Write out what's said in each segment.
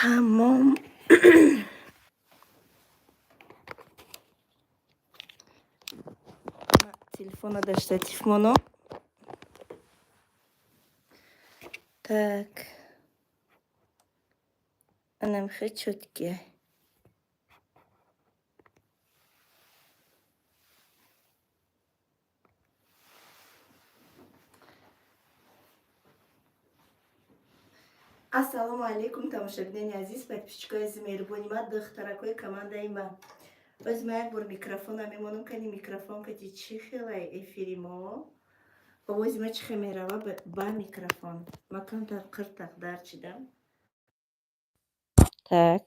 Тамом. Телефона дар штатив монам. Так. Анам хеле чёткий. Ассалому алайкум, тамошобинони азиз, подписчикои азизи меҳрубони ман, духтаракои командаи ман. Боз ман як бор микрофона мемонам, кани микрофон кати чӣ хелай эфири мо. Овози ма чӣ хел мерава ба микрофон. Ма камтар қиртақ дарчидам. Так.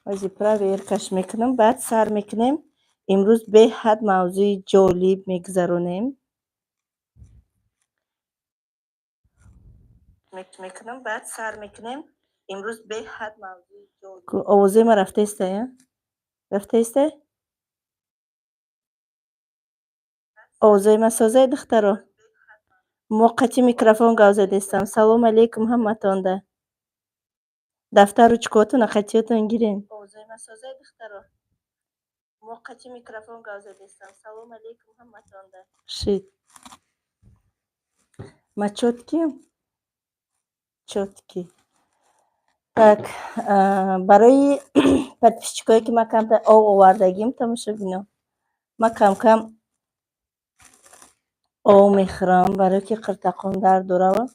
Ози проверкаш мекунам, баъд сар мекунем. Имрӯз беҳад мавзӯи ҷолиб мегузаронем. Мекунам, баъд сар мекунем. Имрӯз беҳад мавзӯи ҷолиб. Овозои ма рафтаиста, рафтаиста? Овозои ма созай, духтаро? Мо қати микрофон гап задестам. Салом алейкум ҳаматонда. Дафтар ручкаотона қатиётон гирен. Овозои ма созай, духтаро? Мо қати микрофон гап задестам. Салом алейкум ҳаматонда. Шид. Ма чёткием? Чёткий. Так, барои подписчикое ки ман камтар об овардагим, тамошобино. Ман кам-кам об мехӯрам, барое ки қиртақон дард дорава.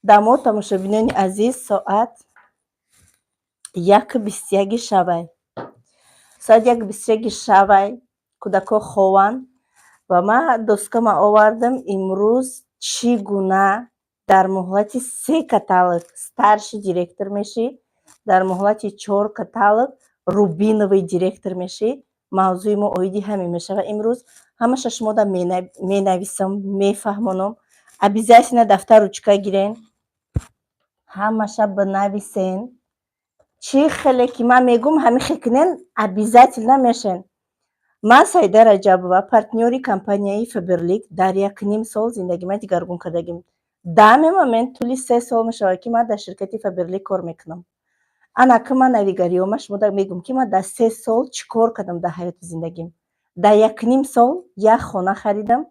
Дамо, тамошобинони азиз, соат 1:21 шавай. Соат 1:21 шавай, кӯдакҳо хованд ва ман доскама овардам. Имрӯз чӣ гуна дар муҳлати се каталог старший директор мешӣ, дар муҳлати чор каталог рубиновый директор мешӣ. Мавзӯи мо оиди ҳамин мешавад имрӯз. Ҳамаша шумода менависам, мефаҳмонам. Обязательно дафтар ручка гирен, ҳамаша бинависен. Чӣ хеле ки ман мегӯм, ҳамин хел кунен, обязательно мешен. Ман Саида Раҷабова, партнёри компанияи Фаберлик, дар якним сол зиндагима дигаргун кардагим. Данный момент тӯли 3 сол мешавад, ки ман дар ширкати Фаберлик кор мекунам. Ана ки ман навигариёма шумода мегӯм, ки ман дар 3 сол чӣ кор кардам дар ҳаёти зиндагим. Дар якним сол як хона харидам.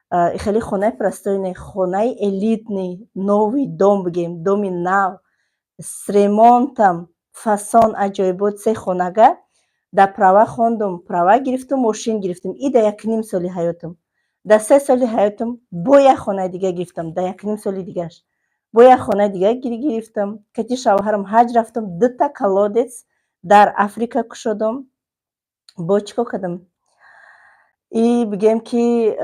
Хеле хонаи простой не, хонаи элитный, новый дом бигем, доми нав, с ремонтом, фасон, аҷоибот, се хонага. Дар права хондум, права гирифтум, мошин гирифтум. И дар якним соли ҳаётам. Дар 3 соли ҳаётам бо як хонаи дига гирифтам, дар якним соли дигаш. Бо як хонаи дига гирифтам. Кати шавҳарам ҳаҷ рафтам, дута колодец дар Африка кушодам. Бо чӣ кор кардам? И бигем, ки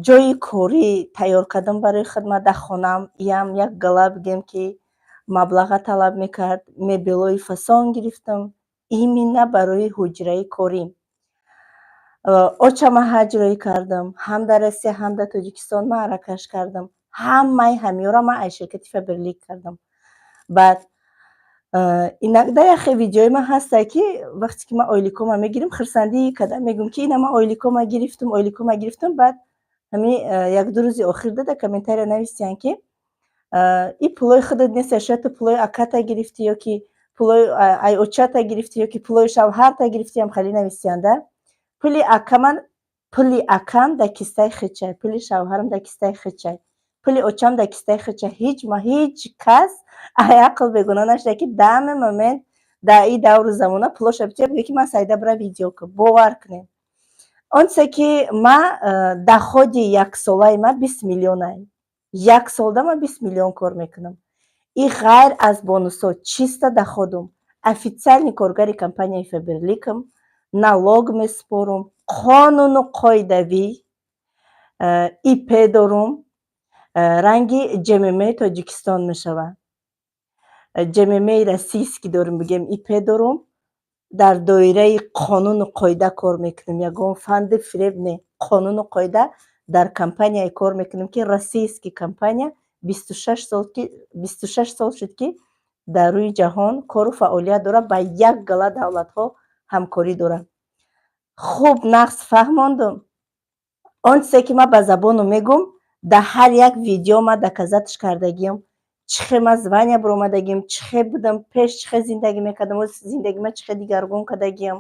ҷойи корӣ тайёр кардам барои хидмат дар хонаам. Иам як гала, бигем, ки маблаға талаб мекард. Мебелҳои фасон гирифтам именно барои ҳуҷраи корӣ. Очама ҳаҷ роҳӣ кардам, ҳам дар Россия, ҳам дар Тоҷикистон маъракаш кардам. Ҳамаи ҳамиёро ман аз ширкати Фаберлик кардам. Баъд иногда яхе видеои ман ҳаста, ки вақте ки ман ойликома мегирим, хурсандӣ карда мегӯм, ки ина ман ойликома гирифтам, ойликома гирифтам. Баъд ҳами як-ду рӯзи охир дар комментария навистиянд, ки и пулои худат нест, шояд ту пулои аката гирифтӣ ё ки пулои ай очата гирифтӣ ё ки пулои шавҳарта гирифтӣ. Ам хеле навистиянд да. Пули акаман, пули акам дар кистаи хичай, пули шавҳарам дар кистаи хичай, пули очам дар кистаи хичай. Ҳеҷ ма, ҳеҷ кас ай ақл бегуноҳ нашуда, ки данный момент дар и давру замона пулоша бития, бигӯя, ки ман Саида, бира видео кун. Бовар кунед, он чизе ки ма доходи яксолаи ма 20 миллионай. Як солда ман 20 миллион кор мекунам, и ғайр аз бонусҳо, чисто доходум. Официальный коргари компанияи Фаберликам, налог месупорум, қонуну қоидавӣ, ИП дорум, ранги ЖММ Тоҷикистон мешавад, ЖММ российский дорум, бигем, ИП дорум. Дар доираи қонуну қоида кор мекунем, ягон фанди фиреб не, қонуну қоида. Дар компанияе кор мекунем, ки российский компания, 26 сол шуд, ки дар рӯи ҷаҳон кору фаъолият дорад, ба як гала давлатҳо ҳамкорӣ дорад. Хуб, нақс фаҳмондум. Он чизе ки ман ба забону мегӯм, Дар ҳар як видео ма доказать ш кардагиам, чӣ хел ма звания баромадагиам, чӣ хел будам пеш, чӣ хел зиндагӣ мекардам, зиндагима чӣ хел дигаргун кардагиам,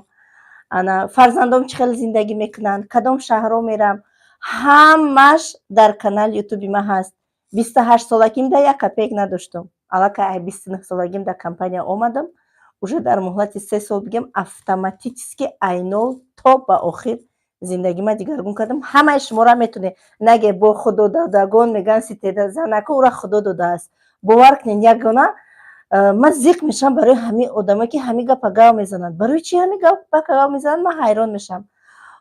ана фарзандом чӣ хел зиндагӣ мекунанд, кадом шаҳрҳо мерам, ҳамаш дар канали Ютуби ма ҳаст. 28 солагим да як копеек надоштам. Аллакай ай 29 солагим дар компания омадам, уже дар муҳлати 3 сол бигем, автоматически ай нол то ба охир зиндагима дигаргун кардам. Ҳамаи шуморо метонед наге, бо худододагон мегӯянд, ситеда занако ура Худо додааст. Бовар кунед, ягона ман зиқ мешавам барои ҳамин одамое, ки ҳамин гапа гав мезананд. Барои чӣ ҳамин гапа гав мезананд, ман ҳайрон мешавам.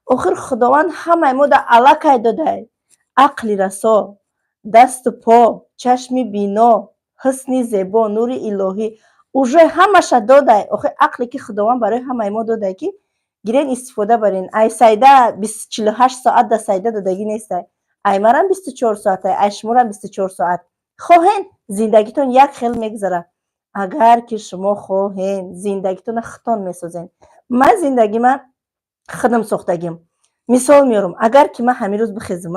Охир Худованд ҳамаи мо да аллакай додай ақли расо, дасту по, чашми бино, ҳусни зебо, нури илоҳӣ, уже ҳамаша додай. Охир ақле, ки Худованд барои ҳамаи мо додай, ки гирен, истифода барен. Ай Сайда 48 соат да Сайда додагӣ нестай, ай марам 24 соатай, ай шуморам 24 соат. Хоҳен, зиндагитон як хел мегузарад. Агар ки шумо хоҳен, зиндагитона худтон месозен. Ман зиндагима худам сохтагим. Мисол меорам: агар ки ман ҳамин рӯз бихезам,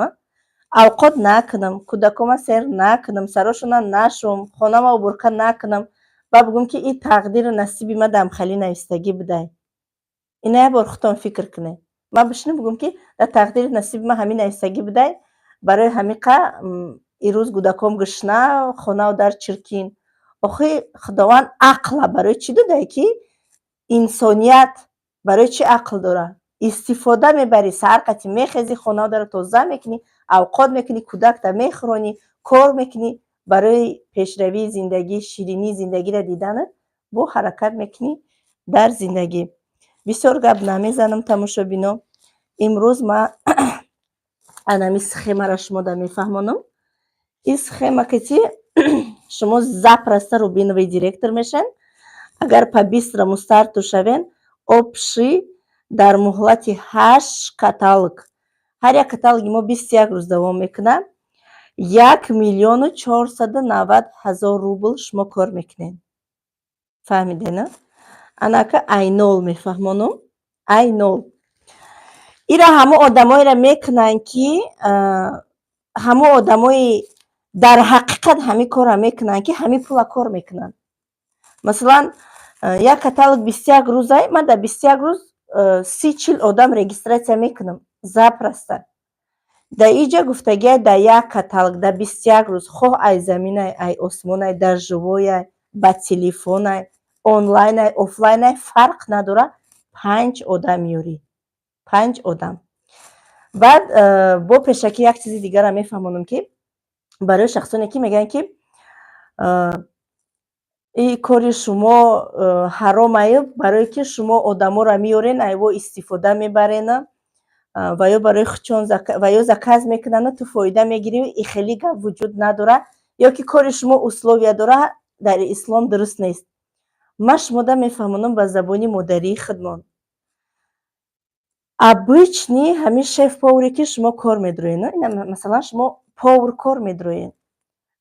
авқот накунам, кӯдакома сер накунам, сарошона нашум, хонама уборка накунам, ба бигӯм, ки ин тақдиру насиби ма дамхалӣ навистагӣ будай. Ина як бор худтон фикр кунед. Ман бишинам, бигӯм, ки дар тақдири насиби ман ҳамин навистагӣ будай, барои ҳамиқа ирӯз кӯдаком гушна, хонаву дар чиркин. Охи Худованд ақла барои чӣ додай, ки инсоният барои чӣ ақл дорад? Истифода мебарӣ. Саҳар қати мехезӣ, хонаву дарро тоза мекунӣ, авқот мекунӣ, кӯдакта мехӯронӣ, кор мекунӣ барои пешравии зиндагӣ, ширинии зиндагиро диданат, бо ҳаракат мекунӣ дар зиндагӣ. Бисёр гап намезанам, тамошобино. Имрӯз ман анами схемаро шумода мефаҳмонам. Ин схема ки шумо запросто рубиновый директор мешавед, агар по быстрому старту шавен. Общий дар муҳлати ҳашт каталог, ҳар як каталоги мо 21 рӯз давом мекунад, 1 490 000 рубл шумо кор мекунед. Фаҳмидена? Анака ай нол мефаҳмонам, ай нол. Ира ҳамон одамоеро мекунанд, ки ҳамон одамои дар ҳақиқат ҳамин корро мекунанд, ки ҳамин пула кор мекунанд. Масалан, як каталог 21 рӯзай, ман дар 21 рӯз 30-40 одам регистрация мекунам запросто. Дар иҷа гуфтагиай: дар як каталог дар 21 рӯз, хоҳ ай заминай, ай осмонай, дар живой ай, ба телефонай, онлайнай, офлайнай, фарқ надорад, панҷ одам меёрӣ, панҷ одам. Баъд бо пешакӣ як чизи дигарам мефаҳмонам, ки барои шахсоне, ки мегӯянд, ки ин кори шумо ҳаромаю, барое ки шумо одаморо меёрен, айво истифода мебарена ва ё барои худшон ва ё заказ мекунану ту фоида мегирӣ, и хеле гап вуҷуд надорад, ё ки кори шумо условия дорад, дар ислом дуруст нест. Ман шумода мефаҳмонам ба забони модарии худмон. Обычный ҳамин шеф-повар е, ки шумо кор медроен, масалан, шумо повар кор медроен,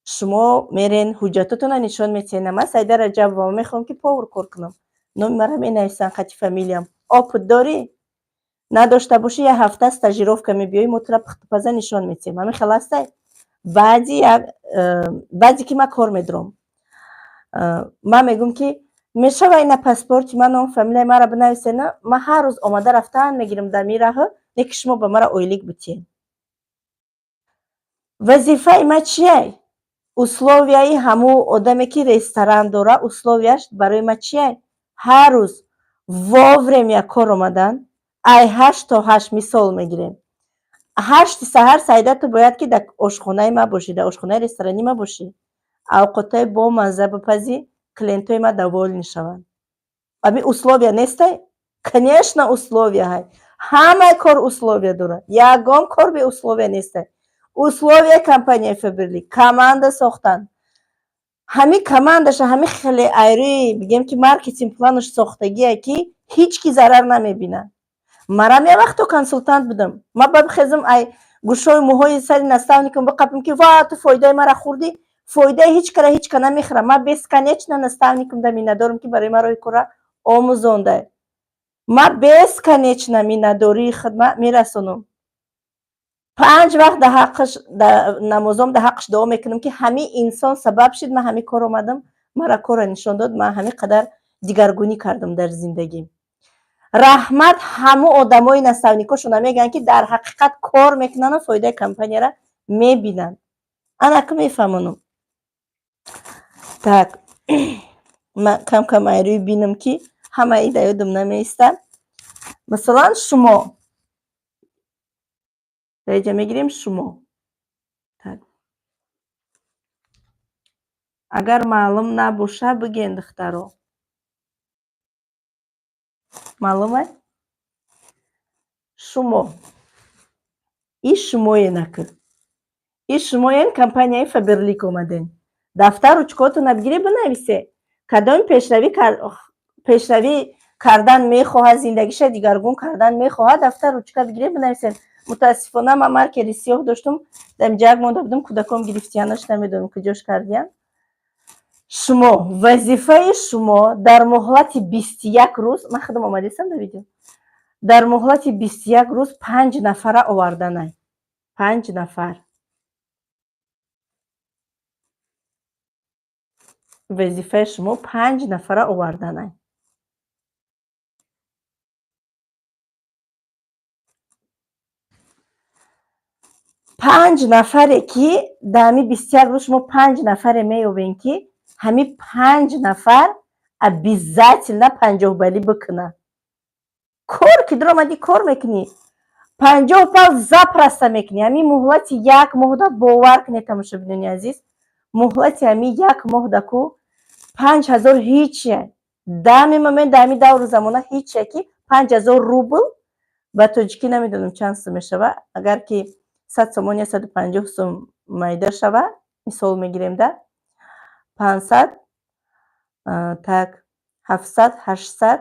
шумо мерен, ҳуҷҷатотонро нишон метиҳед: «Ман Саида Раҷабова, мехоҳам, ки повар кор кунам». Номи маро менависанд хати фамилиям. Опыт дорӣ? Надошта бошӣ, як ҳафта стажировка мебиёӣ, мо тура пухтупаза нишон метиҳем. Ҳамин хел ҳастай? Баъди баъде ки ман кор медорам, ман мегӯм, ки мешава ина паспорти ман, ном, фамилияи маро бинависена, ман ҳар рӯз омада рафтан мегирам дар ми раҳ, не ки шумо ба мара ойлик битиҳед. Вазифаи ман чия? Условия и ҳамун одаме, ки ресторан дора, условия ш барои ман чия? Ҳар рӯз вовремя кор омадан, ай 8 то 8. Мисол мегирем: 8-и саҳар, Саида, ту бояд ки дар ошхонаи ман бошӣ, дар ошхонаи ресторани ман бошӣ, авқотҳои бомазза бипазӣ, клиентҳои ман довольны шаванд. Ҳамин условия нестай? Конечно, условия ҳай. Ҳамаи кор условия дорад, ягон кор бе условия нестай. Условия компанияи Фаберлик команда сохтан. Ҳамин командаша ҳамин хеле айрӯи, бигем, ки маркетинг планаш сохтагие, ки ҳеҷ ки зарар намебинад. Марам як вақто консултант будам. Ман ба бихезам, ай гӯшҳои мӯҳои сари наставникам биқапам, ки ва ту фоидаи мара хӯрдӣ. Фоидаи ҳеҷ кара ҳеҷ ка намехӯрам. Ман бесконечно наставникам да миннатдорам, ки барои ман роҳи кора омӯзонда. Ман бесконечно миннатдории худма мерасонам. Панҷ вақт дар ҳаққаш намозом дар ҳаққаш дуо мекунам, ки ҳамин инсон сабаб шид ман ҳамин кор омадам, мара корро нишон дод, ман ҳамин қадар дигаргунӣ кардам дар зиндагим. Раҳмат ҳамун одамои наставникошона мегӯянд, ки дар ҳақиқат кор мекунану фоидаи компанияра мебинанд. Анака мефаҳмонам. Так, ман кам-кам айрӯй бинам, ки ҳамаи да ёдам намеистад. Масалан, шумо дар инҷа мегирем, шумо. Так, агар маълум набоша, бигӯен, духтаро. Маълума? Шумо и шумоен, ака, и шумоен, компанияи Фаберлик омаден. Дафтар, ручкаотона бигиред, бинависе. Кадоми пешравӣ кардан мехоҳад, зиндагиша дигаргун кардан мехоҳад, дафтар, ручка бигиред, бинависед. Мутаассифона, ман маркери сиёҳ доштум, дар ҷак монда будам, кӯдаком гирифтиянаш, намедонам, куҷош кардиян. Шумо, вазифаи шумо дар муҳлати 21 рӯз, ман худам омадистам дар видео, дар муҳлати 21 рӯз панҷ нафара оварданай. Панҷ нафар. Вазифаи шумо панҷ нафара оварданай. Панҷ нафаре, ки дар ҳамин 21 рӯз шумо панҷ нафаре меёбем, ки ҳамин панҷ нафар обязательно 50 баллӣ бикунад. Кор ки дуромадӣ, кор мекунӣ, 50 балл запросто мекунӣ. Ҳамин муҳлати як моҳда, бовар кунед, тамошобинони азиз, муҳлати ҳамин як моҳда ку 5000 ҳиче. Дами момент, дар ҳамин давру замона ҳиче, ки 5000 рубл ба тоҷикӣ намедонам чанд сум мешава. Агар ки 100 сомон я 150 сум майда шава, мисол мегирем да, 500, так, 700, 800,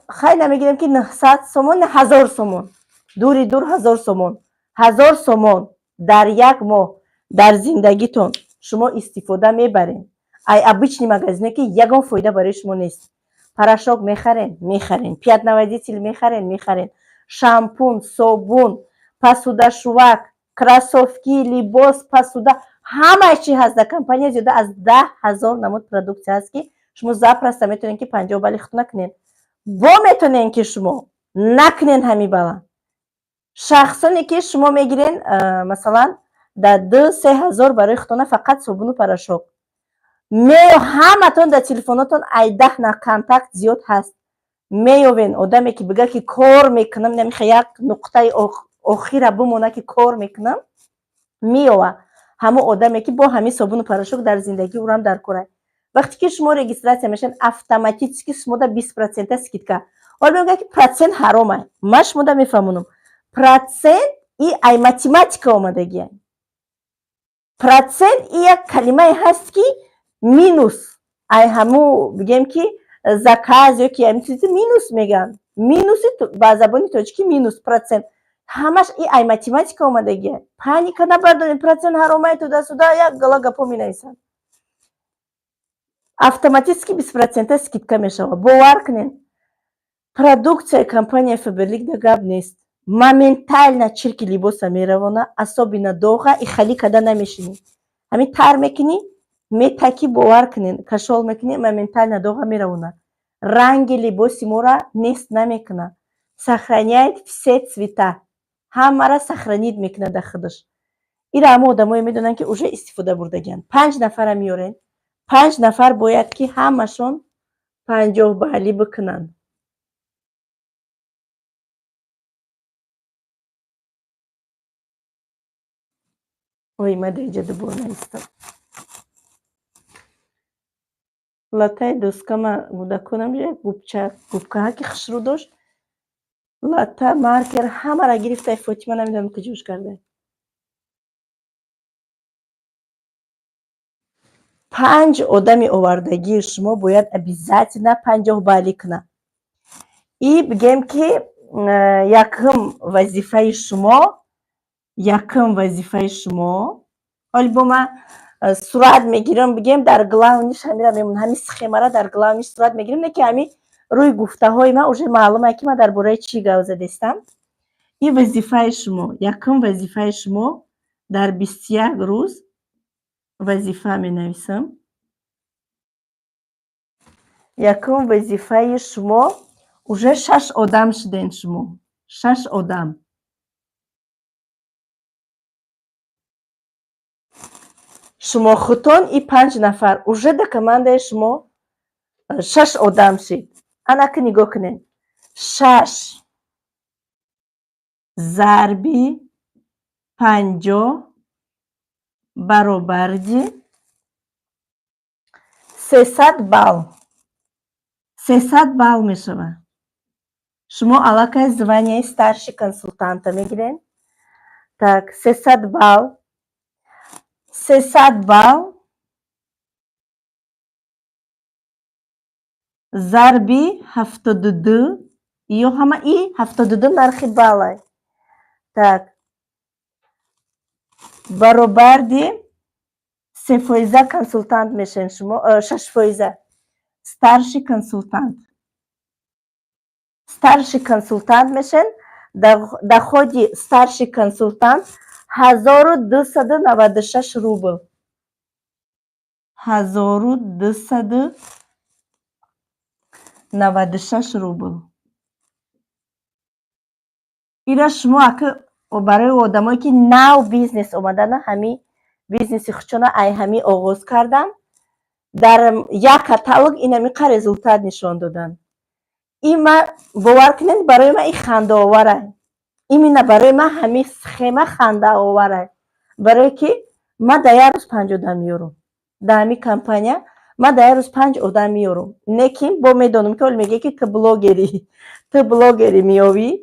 хай, намегирем, ки 900 сомон, 1000 сомон, дури дур 1000 сомон. 1000 сомон дар як моҳ дар зиндагитон шумо истифода мебаред. Ай обычный магазине, ки ягон фоида барои шумо нест, порошок мехарен, мехарен, пятновыводитель мехарен, мехарен, шампун, собун, посудашӯвак, кроссовки, либос, посуда, ҳамаи чи ҳаст. Дар компания зиёда аз 10 000 намуд продукция ҳаст, ки шумо запросто метавонед, ки 50 балли худтон накунед, бо метавонед, ки шумо накунед ҳамин бала. Шахсоне, ки шумо мегирен, масалан, дар 2-3 ҳазор барои худтона фақат собуну порошок меё. Ҳаматон дар телефонотон ай 10 на контакт зиёд ҳаст. Меёвен одаме, ки бигӯяд, ки кор мекунам, намиха як нуқтаи охира бимона, ки кор мекунам, меёва ҳамон одаме, ки бо ҳамин собуну порошок дар зиндагӣ урам дар кора. Вақте ки шумо регистрация мешавед, автоматически шумода 20% скидка. Ҳоло мегӯяд, ки процент ҳаромай. Ман шумода мефаҳмонам: процент и ай математика омадагия. Процент и як калимае ҳаст, ки минус ай ҳаму, бигем, ки заказ ё ки ҳамин чизи минус мегӯянд. Минуси ба забони тоҷикӣ минус, процент ҳамаш и ай математика омадагия. Паника набардорем, процент ҳаромай, туда-сюда, як гала гапо менависанд. Автоматически 20% скидка мешавад. Бовар кунед, продукцияи компанияи Фаберлик да гап нест, моментально чирки либоса меравона, особенно доға и халӣ када намешинӣ. Ҳамин тар мекунӣ, метакӣ, бовар кунед, кашол мекунӣ, моментально доға меравона. Ранги либоси моро нест намекунад, сохраняет все цвета, ҳамаро сохранить мекунад дар худаш. Ира ҳама одамое медонанд, ки уже истифода бурдагианд. Панҷ нафара меорен, панҷ нафар бояд, ки ҳамашон 50 баллӣ бикунанд. Ой, ма дар инҷа дубор наистам. Латаи доскама кӯдаконам як губча, губкаҳа, ки хушрӯ дошт, лата, маркер, ҳамаро гирифтай Фотима, намедонам, куҷош карда. Панҷ одами овардагии шумо бояд обязательно 50 баллӣ кунад. И бигем, ки якум вазифаи шумо, якум вазифаи шумо, ҳоли бо ман сурат мегирам, бигем, дар главниш ҳамира мемонам, ҳамин схемара дар главниш сурат мегирам, не ки ҳамин рӯи гуфтаҳои ман уже маълума, ки ман дар бораи чӣ гап задестам. Ин вазифаи шумо, якум вазифаи шумо дар 21 рӯз вазифа менависам. Якум вазифаи шумо, уже шаш одам шудем, шумо шаш одам. Шумо худтон и панҷ нафар, уже да командаи шумо шаш одам шид. Анаки нигоҳ кунед: шаш зарби 50 баробарди 300 балл, 300 балл мешавад. Шумо аллакай званияи старший консультанта мегиред. Так, 300 балл, 300 балл зарби 72 ё ҳама и 72 нархи баллай. Так, баробарди 3 фоиза консултант мешавед шумо, 6 фоиза старший консултант, старший консултант мешавед. Доходи старший консултант 1296 рубл, 1296 рубл. Ира шумо ака барои одамое ки нав бизнес омадана, ҳами бизнеси худшона ай ҳами оғоз кардан, дар як каталог инамиқа результат нишон додан. Ин ма, бовар кунед, барои ман ин хандаовара. Именно барои ман ҳамин схема хандаовара, барое ки ман дар як рӯз панҷ одам меёрам. Дар ҳамин компания ман дар як рӯз панҷ одам меёрам. Не ки бо медонам, ки ҳоле мегӯяд, ки ту блогерӣ, ту блогерӣ, меёвӣ,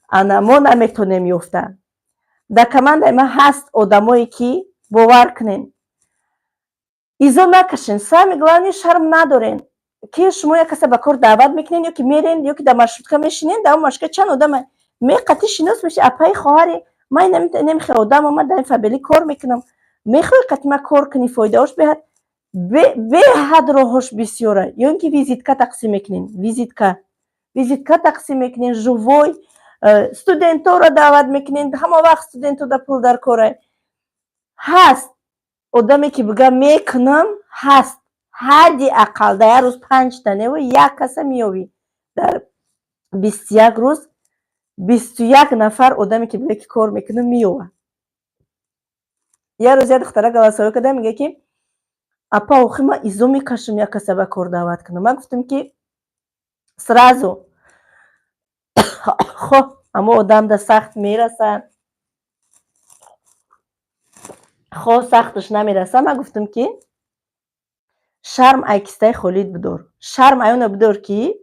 ана мо наметонем ёфта. Дар командаи ман ҳаст одамое ки, бовар кунед, изо накашен. Самое главное, шарм надорен, ки шумо як каса ба кор даъват мекунед ё ки мерен, ё ки дар маршрутка мешинен, дар он маршрутка чанд одама меқати шинос меши: «Апаи, хоҳари ман, намехе одам омад, дар Фаберлик кор мекунам, мехоҳӣ қати ман кор кунӣ?» Фоидаҳош беҳад, беҳад, роҳҳош бисёра. Ё ин ки визитка тақсим мекунем, визитка тақсим мекунем, живой студентҳоро даъват мекунем. Ҳама вақт студентҳо да пул дар кора. Ҳаст одаме ки бига мекунам, ҳаст. Ҳадди ақал дар як рӯз панҷта неву як каса меёвӣ. Дар 21 рӯз 21 нафар одаме ки бига ки кор мекунам, меёвад. Як рӯз як духтара голосовой карда, мега ки: «Апа, охи ман изо мекашам як каса ба кор даъват кунам». Ман гуфтам ки сразу хо ҳамо одамда сахт мерасад, хо сахташ намерасад. Ман гуфтам ки шарм ай кистаи холит бидор, шарм ай она бидор, ки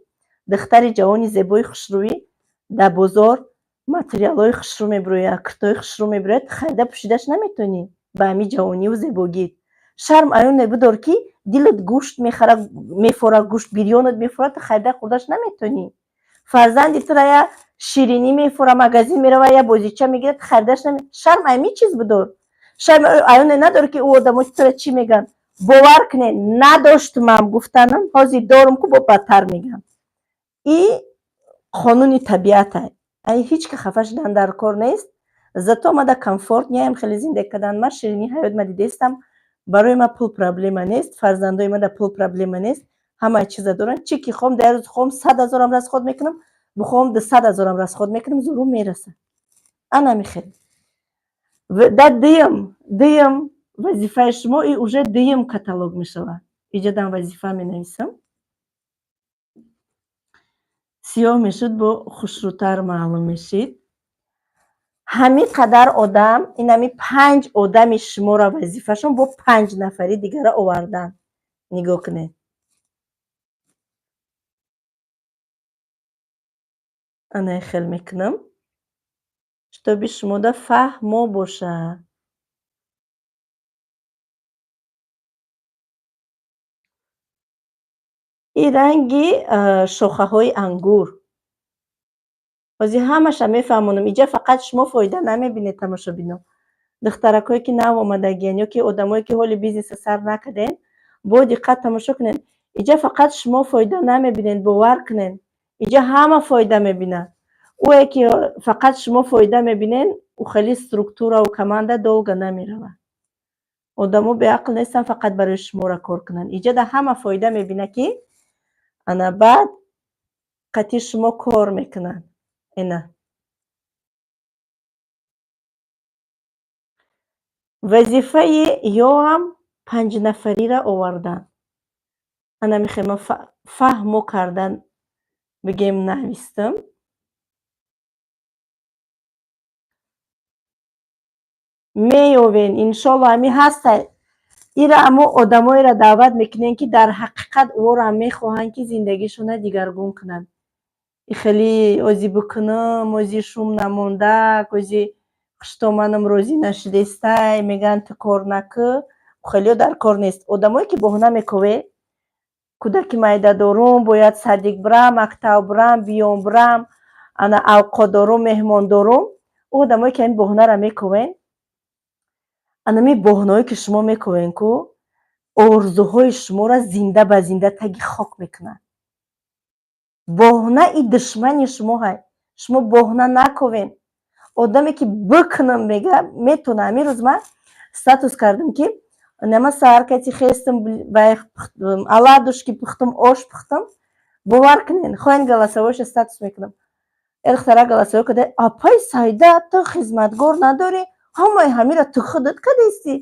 духтари ҷавони зебои хушрӯӣ дар бозор материалҳои хушрӯ мебирояд, куртои хушрӯ мебирояд, харида пӯшидаш наметонӣ ба ҳамин ҷавониву зебогит. Шарм ай оне бидор, ки дилат гӯшт мехара, мефора, гӯшт бирёнат мефора, ту харида хӯрдаш наметонӣ. Фарзанди тура я ширинӣ мефора, магазин мерава, я бозича мегирад, харидаш наме. Шарм ай ми чиз бидор, шарм ай оне надор, ки ӯ одамо тура чӣ мегӯянд. Бовар кунед, надоштумам гуфтанам, ҳозир дорум ку, бо бадтар мегӯям. И қонуни табиата, ай ҳеҷ ки хафа шудан дар кор нест. Зато мада комфорт неям хеле зиндагӣ кардан. Ман ширинии ҳаёт ма дидестам. Барои ман пул проблема нест, фарзандои мада пул проблема нест, ҳамаи чиза доранд. Чӣ ки хоҳам, дар як рӯз хоҳам 100 000-ам расход мекунам, бихоҳам 200 000-ам расход мекунам, зурум мерасад. Ана михел. Дар дуюм вазифаи шумо и уже дуюм каталог мешавад. Иҷодам вазифа менависам, сиёҳ мешуд, бо хушрӯтар маълум мешид. Ҳамин қадар одам, инами панҷ одами шуморо вазифашон бо панҷ нафари дигара овардан. Нигоҳ кунед, ана хел мекунам, чтобы шумода фаҳмо бошад. Ин ранги шохаҳои ангур. Ҳозир ҳамаша мефаҳмонам. Инҷа фақат шумо фоида намебинед, тамошобино. Духтаракое ки нав омадагиянд ё ки одамое ки ҳоли бизнеса сар накардем, бо диққат тамошо кунед. Инҷа фақат шумо фоида намебинед, бовар кунед, инҷа ҳама фоида мебинад. Ӯе ки фақат шумо фоида мебинен, ӯ хеле структураву команда долго намеравад. Одамо беақл нестанд, фақат барои шуморо кор кунанд. Иҷода ҳама фоида мебина, ки ана баъд қатъи шумо кор мекунанд. Ина вазифаи ёам панҷнафариро овардан. Ана мехоҳем фаҳмо кардан, бигем, навистам. Меёвен, иншолло, ҳами ҳаста. Ира амо одамоеро даъват мекунем, ки дар ҳақиқат ӯро мехоҳанд, ки зиндагишона дигаргун кунанд. И хеле ози бикунам, ози шум намондак, ози хуштоманам розӣ нашудестай, мегӯянд, ту кор накӯ. Хелиё дар кор нест. Одамое ки боҳона мекове, кӯдаки майда дорум, бояд садик бирам, мактаб бирам, биём бирам, ана авқот дорум, меҳмон дорум. Ӯ одамое ки ҳамин боҳонаро мековен, анами боҳонаҳое ки шумо мековен ку, орзуҳои шуморо зинда ба зинда таги хок мекунанд. Боҳона и душмани шумо ҳай. Шумо боҳона наковен. Одаме ки бикунам мега, метона. Ҳамин рӯз ман статус кардам, ки нама саҳар кати хестам, оладушки пухтам, ош пухтам. Бовар кунен, хоҳен, голосовойша статус мекунам. Э духтара голосовой карда: «Апай Сайда, ту хизматгор надорӣ, ҳамаи ҳамира ту худат кардисти?»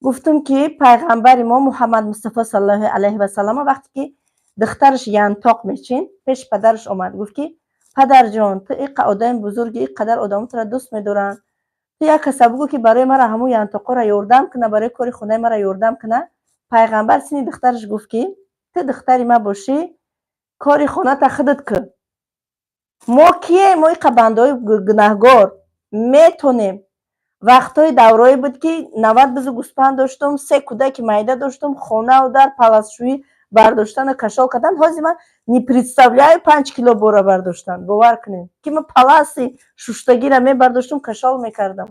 Гуфтам, ки пайғамбари мо Муҳаммад Мустафо саллаллоҳу алайҳи васаллама вақте ки духтараш янтоқ мечин, пеши падараш омад, гуфт, ки падарҷон, ту иқа одами бузурги, ин қадар одамо туро дӯст медоранд, ту як каса бугӯ, ки барои мара ҳамун янтоқҳоро ёрдам куна, барои кори хонаи мара ёрдам куна. Пайғамбар сини духтараш гуфт, ки ту духтари ма бошӣ, кори хоната худат кӯ. Мо кием? Мо иқа бандаҳои гунаҳгор метонем. Вақтҳои даврое буд, ки 90 бизу гӯспанд доштум, се кӯдаки майда доштум, хонау дар, паласшӯӣ бардоштану кашол кардан. Ҳозир ман не представляю 5 кило бора бардоштан. Бовар кунед, ки ман паласи шуштагиро мебардоштум, кашол мекардам,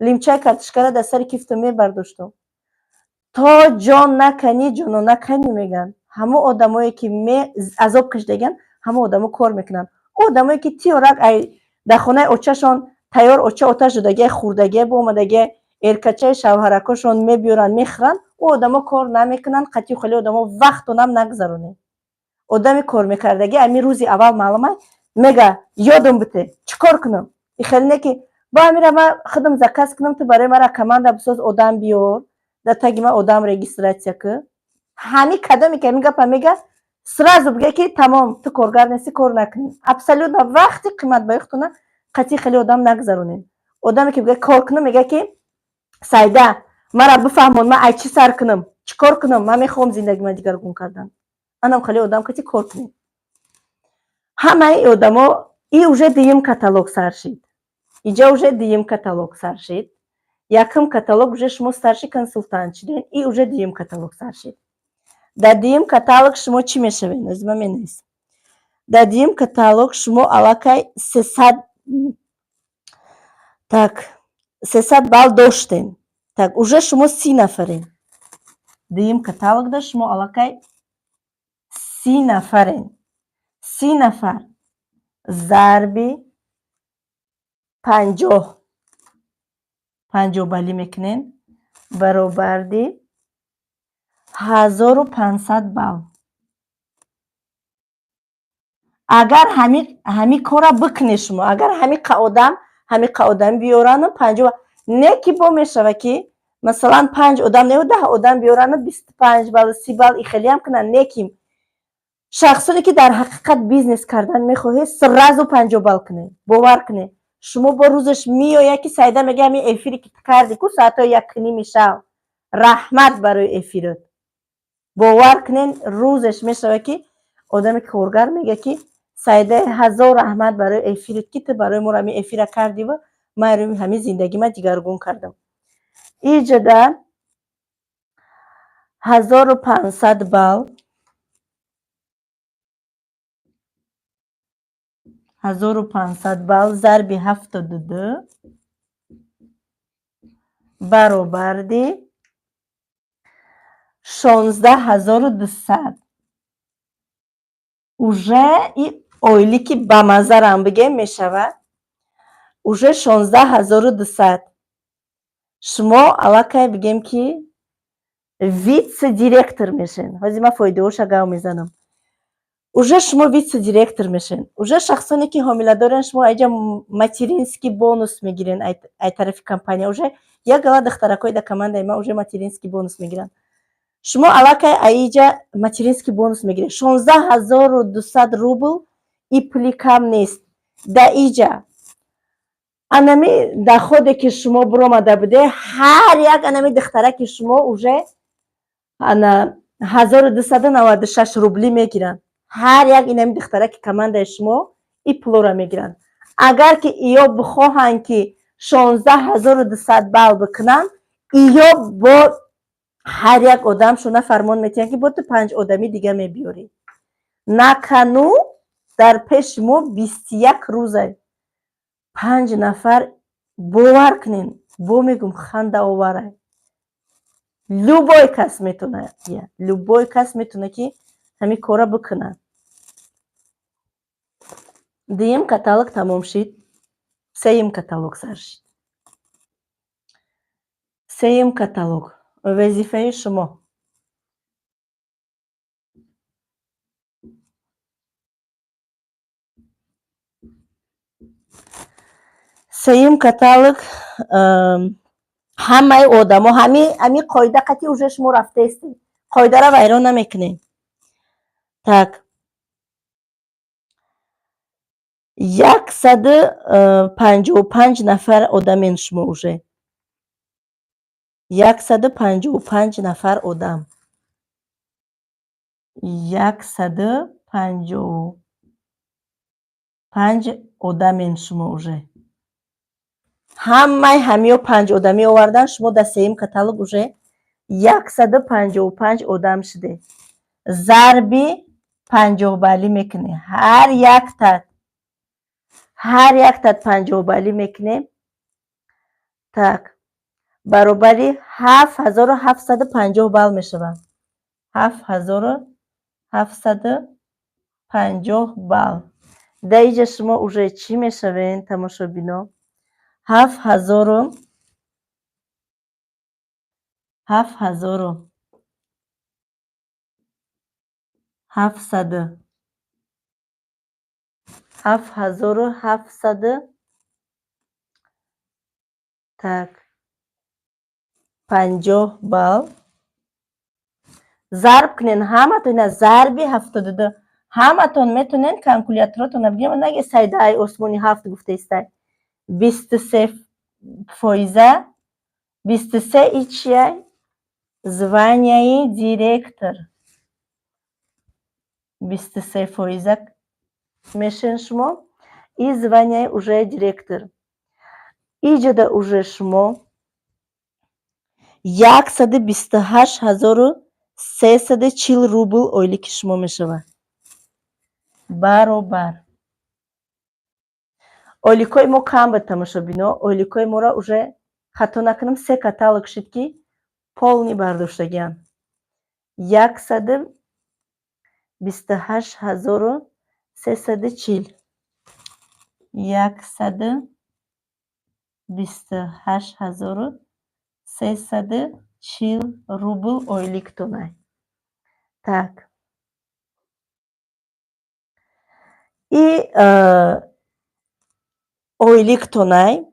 лимчаи картишкара дар сари кифтам мебардоштум. То ҷон наканӣ, ҷоно наканӣ, мегӯянд. Ҳамон одамое ки азоб кашидагианд, ҳамон одамо кор мекунанд. Ӯ одамое ки тиёрак дар хонаи очашон тайёр, оча оташ додагия, хӯрдагия, боомадагия, эркачаи шавҳаракошон мебиёранд, мехӯранд, ӯ одамо кор намекунанд. Қатъи хеле одамо вақтонам нагзаронед. Одами кор мекардагӣ ами рӯзи аввал маълума, мега: «Ёдам бите, чӣ кор кунам?» И хеле не, ки бо амира ман худам заказ кунам, ту барои мара команда бисоз, одам биёр, дар таги ман одам регистрация кӯ. Ҳами кадоме ки ҳамин гапа мега, сразу бига, ки тамом, ту коргар нести, кор накунӣ. Абсолютно вақти қиматбаҳои худтона қатъи хеле одам нагзаронед. Одаме ки бига кор кунам, мега, ки Сайда, мара бифаҳмон, ман ай чӣ сар кунам, чӣ кор кунам, ман мехоҳам зиндагима дигаргун кардан, анам хеле одам кати кор кунед. Ҳамаи одамо и уже дуюм каталог сар шид. Иҷа уже дуюм каталог сар шид. Якум каталог уже шумо старший консултант шиден, и уже дуюм каталог сар шид. Дар дуюм каталог шумо чӣ мешавед? Озима менависам. Дар дуюм каталог шумо аллакай 300, так, 300 балл доштем. Так, уже шумо 30 нафарен. Дуюм каталогда шумо аллакай 30 нафарен. 30 нафар зарби 50, 50 баллӣ мекунем, баробарди 1500 балл. Агар ҳами кора бикунед шумо, агар ҳами қа одам биёрану 50, не ки бо мешава, ки масалан панҷ одам не, 10 одам биёрану 25 балл, 30 балл, и хелиам кунанд. Не ки шахсоне ки дар ҳақиқат бизнес кардан мехоҳед, сразу 50 балл кунед. Бовар кунед, шумо бо рӯзаш меояд, ки Сайда мега: «Ҳамин эфире ки карди ку соатҳои 1:30 шав, раҳмат барои эфирот». Бовар кунед, рӯзаш мешавад, ки одами коргар мега, ки Сайда, ҳазор раҳмат барои эфирот, ки ту барои моро ҳамин эфира кардиву ман ҳамин зиндагима дигаргун кардам. Иҷода 1500 балл, 1500 балл зарби 72 баробарди 16 200. Уже и Ойлики ба мазарам бигем, мешавад уже 16 200. Шумо аллакай, бигем, ки вице-директор мешен. Ҳозир ман фоидаҳоша гав мезанам. Уже шумо вице-директор мешен. Уже шахсоне, ки ҳомиладорен, шумо айҷа материнский бонус мегирен ай тарафи компания. Уже як гала духтаракҳои дар командаи ман уже материнский бонус мегиранд. Шумо аллакай аиҷа материнский бонус мегиред. 16 200 рубл и пули кам нест. Да иҷа анами доходе, ки шумо буромада буде, ҳар як анами духтараки шумо уже ана 1296 рубли мегиранд. Ҳар як инами духтараки командаи шумо и пулоро мегиранд. Агар ки иё бихоҳанд, ки 16 200 балл бикунанд, иё бо ҳар як одамшона фармон метиҳанд, ки бо ту панҷ одами дига мебиёрӣ. На кону дар пеши мо 21 рӯза. Панҷ нафар, бовар кунен, бо мегум, хандаовара. Любой кас метавона, любой кас метавона, ки ҳамин корра бикунад. Дуюм каталог тамом шид, сеюм каталог сар шид. Сеюм каталог вазифаи шумо. Сеюм каталог ҳамаи одамо ҳами қоида қатъи уже шумо рафтаистед, қоидаро вайрон намекунем. Так, 155 нафар одамен шумо, уже 155 нафар одам, 155 одамен шумо. Уже ҳамаи ҳамиё панҷ одамӣ овардан. Шумо дар сеюм каталог уже 155 одам шуде. Зарби 50 баллӣ мекунем, ҳар яктат 50 баллӣ мекунем. Так, баробари 7750 балл мешавад. 7750 балл. Дар иҷа шумо уже чӣ мешавед, тамошобино? 7700, 7700, так, 50 балл зарб кунен ҳаматон ина зарби 72. Ҳаматон метонен калькуляторотонро бигирем. Наге сайда ай осмони ҳафт гуфтаистай. 23 фоиза, 23 и чия? Званияи директор. 23 фоиза мешен шумо и званияи уже директор. Иҷода уже шумо 128 340 рубл ойлики шумо мешавад. Баробар ойликҳои мо кам буд, тамошобино. Ойликҳои моро уже, хато накунам, се каталог шуд, ки полный бардоштагианд. 128 340, 128 340 рубл ойликтонай. Так, и ойликтонай.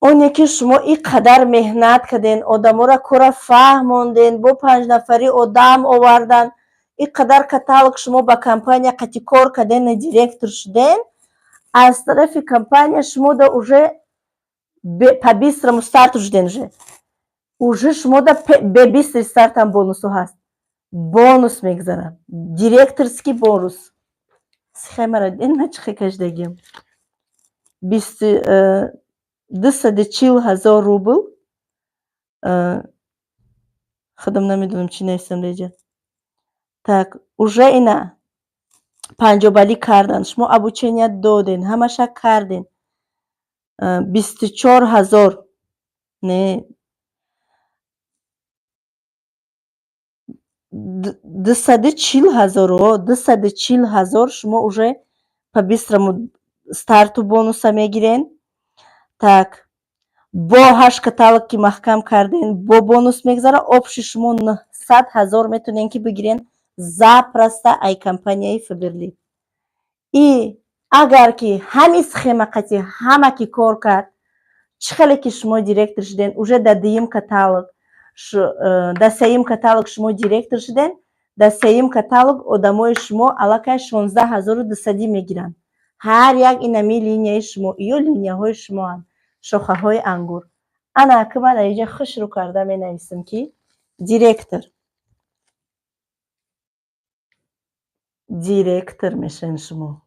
Оне ки шумо ин қадар меҳнат карден, одаморо кора фаҳмонден, бо панҷнафарӣ одам овардан, ин қадар каталог шумо ба компания қати кор карден, директор шуден, аз тарафи компания шумо да уже по быстрому старту шуден, уже шумо да бе быстрый стартам бонусҳо ҳаст. Бонус мегузарад, директорский бонус. Схемаро диден, ма чӣ хел кашидагиам? 240 000 рубл. Худам намедонам, чӣ нависам дар. Так, уже ина 50 баллӣ кардан, шумо обучения доден, ҳамаша карден. 24 000, не. 240 000, 240 000 шумо уже по быстрому старту бонуса мегирен. Так, бо ҳашт каталог ки маҳкам карден, бо бонус мегзара. Общий шумо 900 000 метонен ки бигирен запросто ай компанияи Фаберлик. И агар ки ҳамин схема қати ҳама ки кор кард, чӣ хеле ки шумо директор шуден, уже дар дуюм каталог, дар сеюм каталог шумо директор шуден, дар сеюм каталог одамои шумо аллакай 16 200 мегиранд. Ҳар як инами линияи шумо ё линияҳои шумоанд, шохаҳои ангур. Ана ака, ман дар инҷа хушрӯ карда менависам, ки директор мешавен шумо.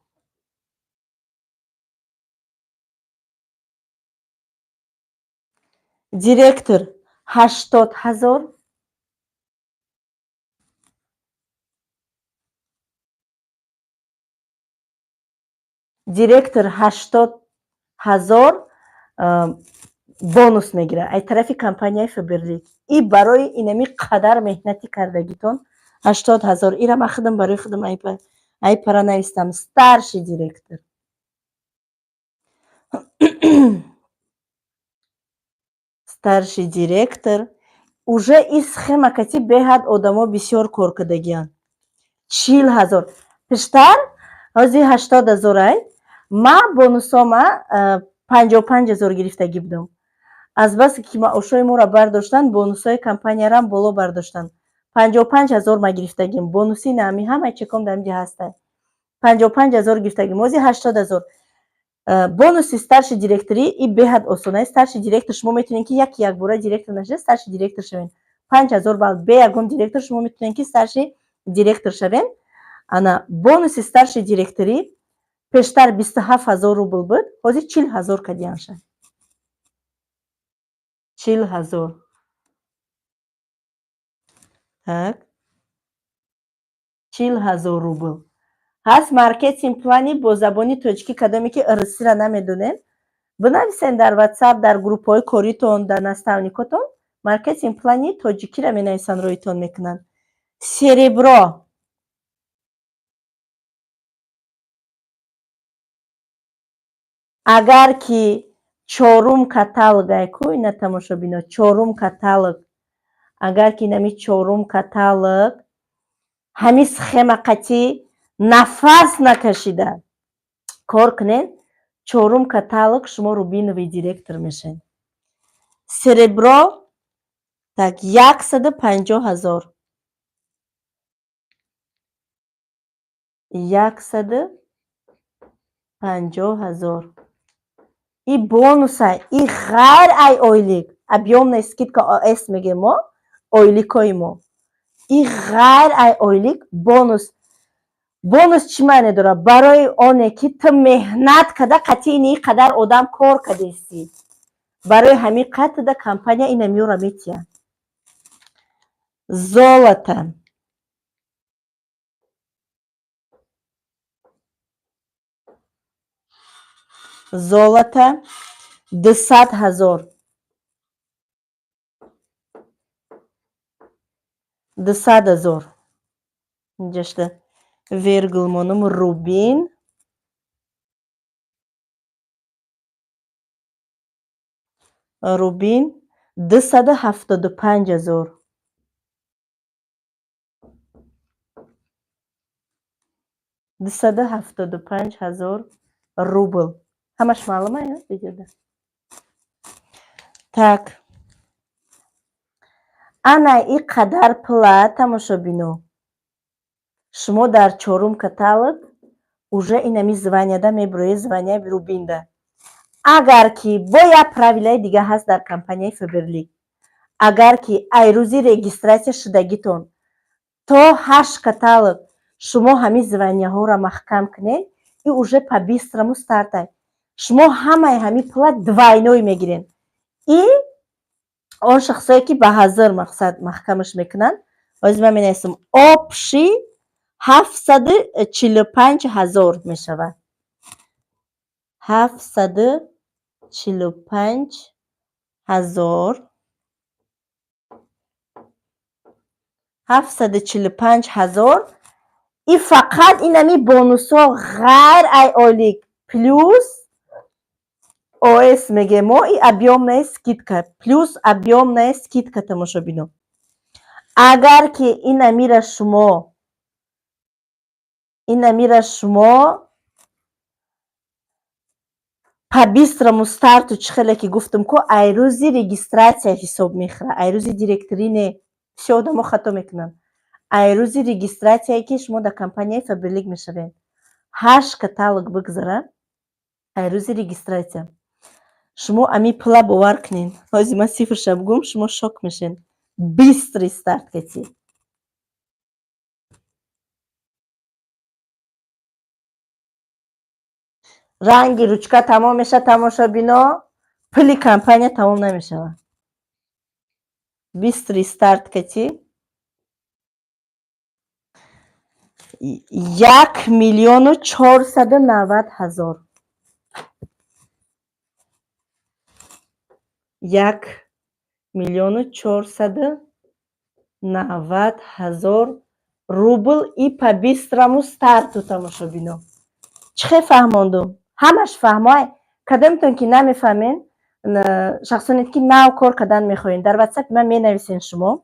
Директор 80 000, директор 80 000 бонус мегирад ай тарафи компанияи Фаберлик. И барои инами қадар меҳнати кардагитон 80 000. Ира ман худам барои худам ай пара навистам. Старший директор, старший директор уже и схема кати беҳад одамо бисёр кор кардагианд. 40 000 пештар, ҳозир 80 000 ай. Ма бонусома 55 000 гирифтагӣ будам. Азбаски ки маошҳои моро бардоштанд, бонусҳои компаниярам боло бардоштанд. 55 000 ма гирифтагим бонуси. Наами ҳамаи чеком дар инҷа ҳаста. 55 000 гирифтагим, ҳозир 80 000. Бонуси старший директорӣ и беҳад осона. Старший директор шумо метавонед ки яки якбора директор нашуда, старший директор шавед. 5000 балл, бе ягон директор шумо метавонед ки старший директор шавед. Ана бонуси старший директорӣ пештар 27 000 рубл буд, ҳозир 40 000 кардианша. 40 000. Так, 40 000 рубл ҳаст. Маркетинг плани бо забони тоҷикӣ, кадоме ки русиро намедонед, бинависен дар Ватсап, дар группаҳои коритон, дар наставникотон. Маркетинг плани тоҷикиро менависанд, роитон мекунанд. Серебро агар ки чорум каталог айку, ина тамошобино, чорум каталог, агар ки инами чорум каталог ҳамин схема қатӣ нафас накашида кор кунед, чорум каталог шумо рубиновый директор мешавед. Серебро, так, 150 000, 150 000. И бонуса, и ғайр ай ойлик, объемная скидка ОС мегем мо, ойликои мо. И ғайр ай ойлик бонус. Бонус чӣ маъне дорад? Барои оне ки ту меҳнат карда, қатъи ини қадар одам кор кардастӣ, барои ҳамин қатда компания ина меёра метиҳад. Золото золото 200 000, 200 000. Инҷашта вергул монум. Рубин рубин 275 000, 275 000 рубл. Ҳамаш маълума видеода. Так, ана и қадар пула, тамошобино, шумо дар чорум каталог уже инами званияда мебуроед, званияи рубинда. Агар ки бо як правилаи дига ҳаст дар компанияи Фаберлик: агар ки ай рӯзи регистрация шудагитон то ҳашт каталог шумо ҳамин званияҳоро маҳкам кунед, и уже по быстрому стартай, шумо ҳамаи ҳамин пула двойной мегиред. И он шахсое ки ба ҳазр мақсад маҳкамаш мекунанд, ҳозир ман менависам, общий 745 000 мешавад. 745 000. 745 000. И фақат инами бонусҳо, ғайр ай ойлик, плюс ОС мегем мо, и объемная скидка, плюс объемная скидка. Тамошобино, агар ки инамира шумо по быстрому старту, чӣ хеле ки гуфтам ку, ай рӯзи регистрация ҳисоб мехӯра, ай рӯзи директорӣ не. Все одамо хато мекунанд. Ай рӯзи регистрация е ки шумо дар компанияи Фаберлик мешавед, ҳашт каталог бигзара, ай рӯзи регистрация шумо ами пула, бовар кунед, ҳозир ман цифрша бигӯм, шумо шок мешед. Быстрый старт кати ранги ручка тамом мешавад, тамошобино, пули компания тамом намешавад. Быстрый старт кати 1 490 000, 1 490 000 рубл и по быстрому старту. Тамошобино, чӣ хел фаҳмондум? Ҳамаш фаҳмоай. Кадомтон ки намефаҳмен, шахсоне ки нав кор кардан мехоҳед, дар Ватсапи ман менависен шумо,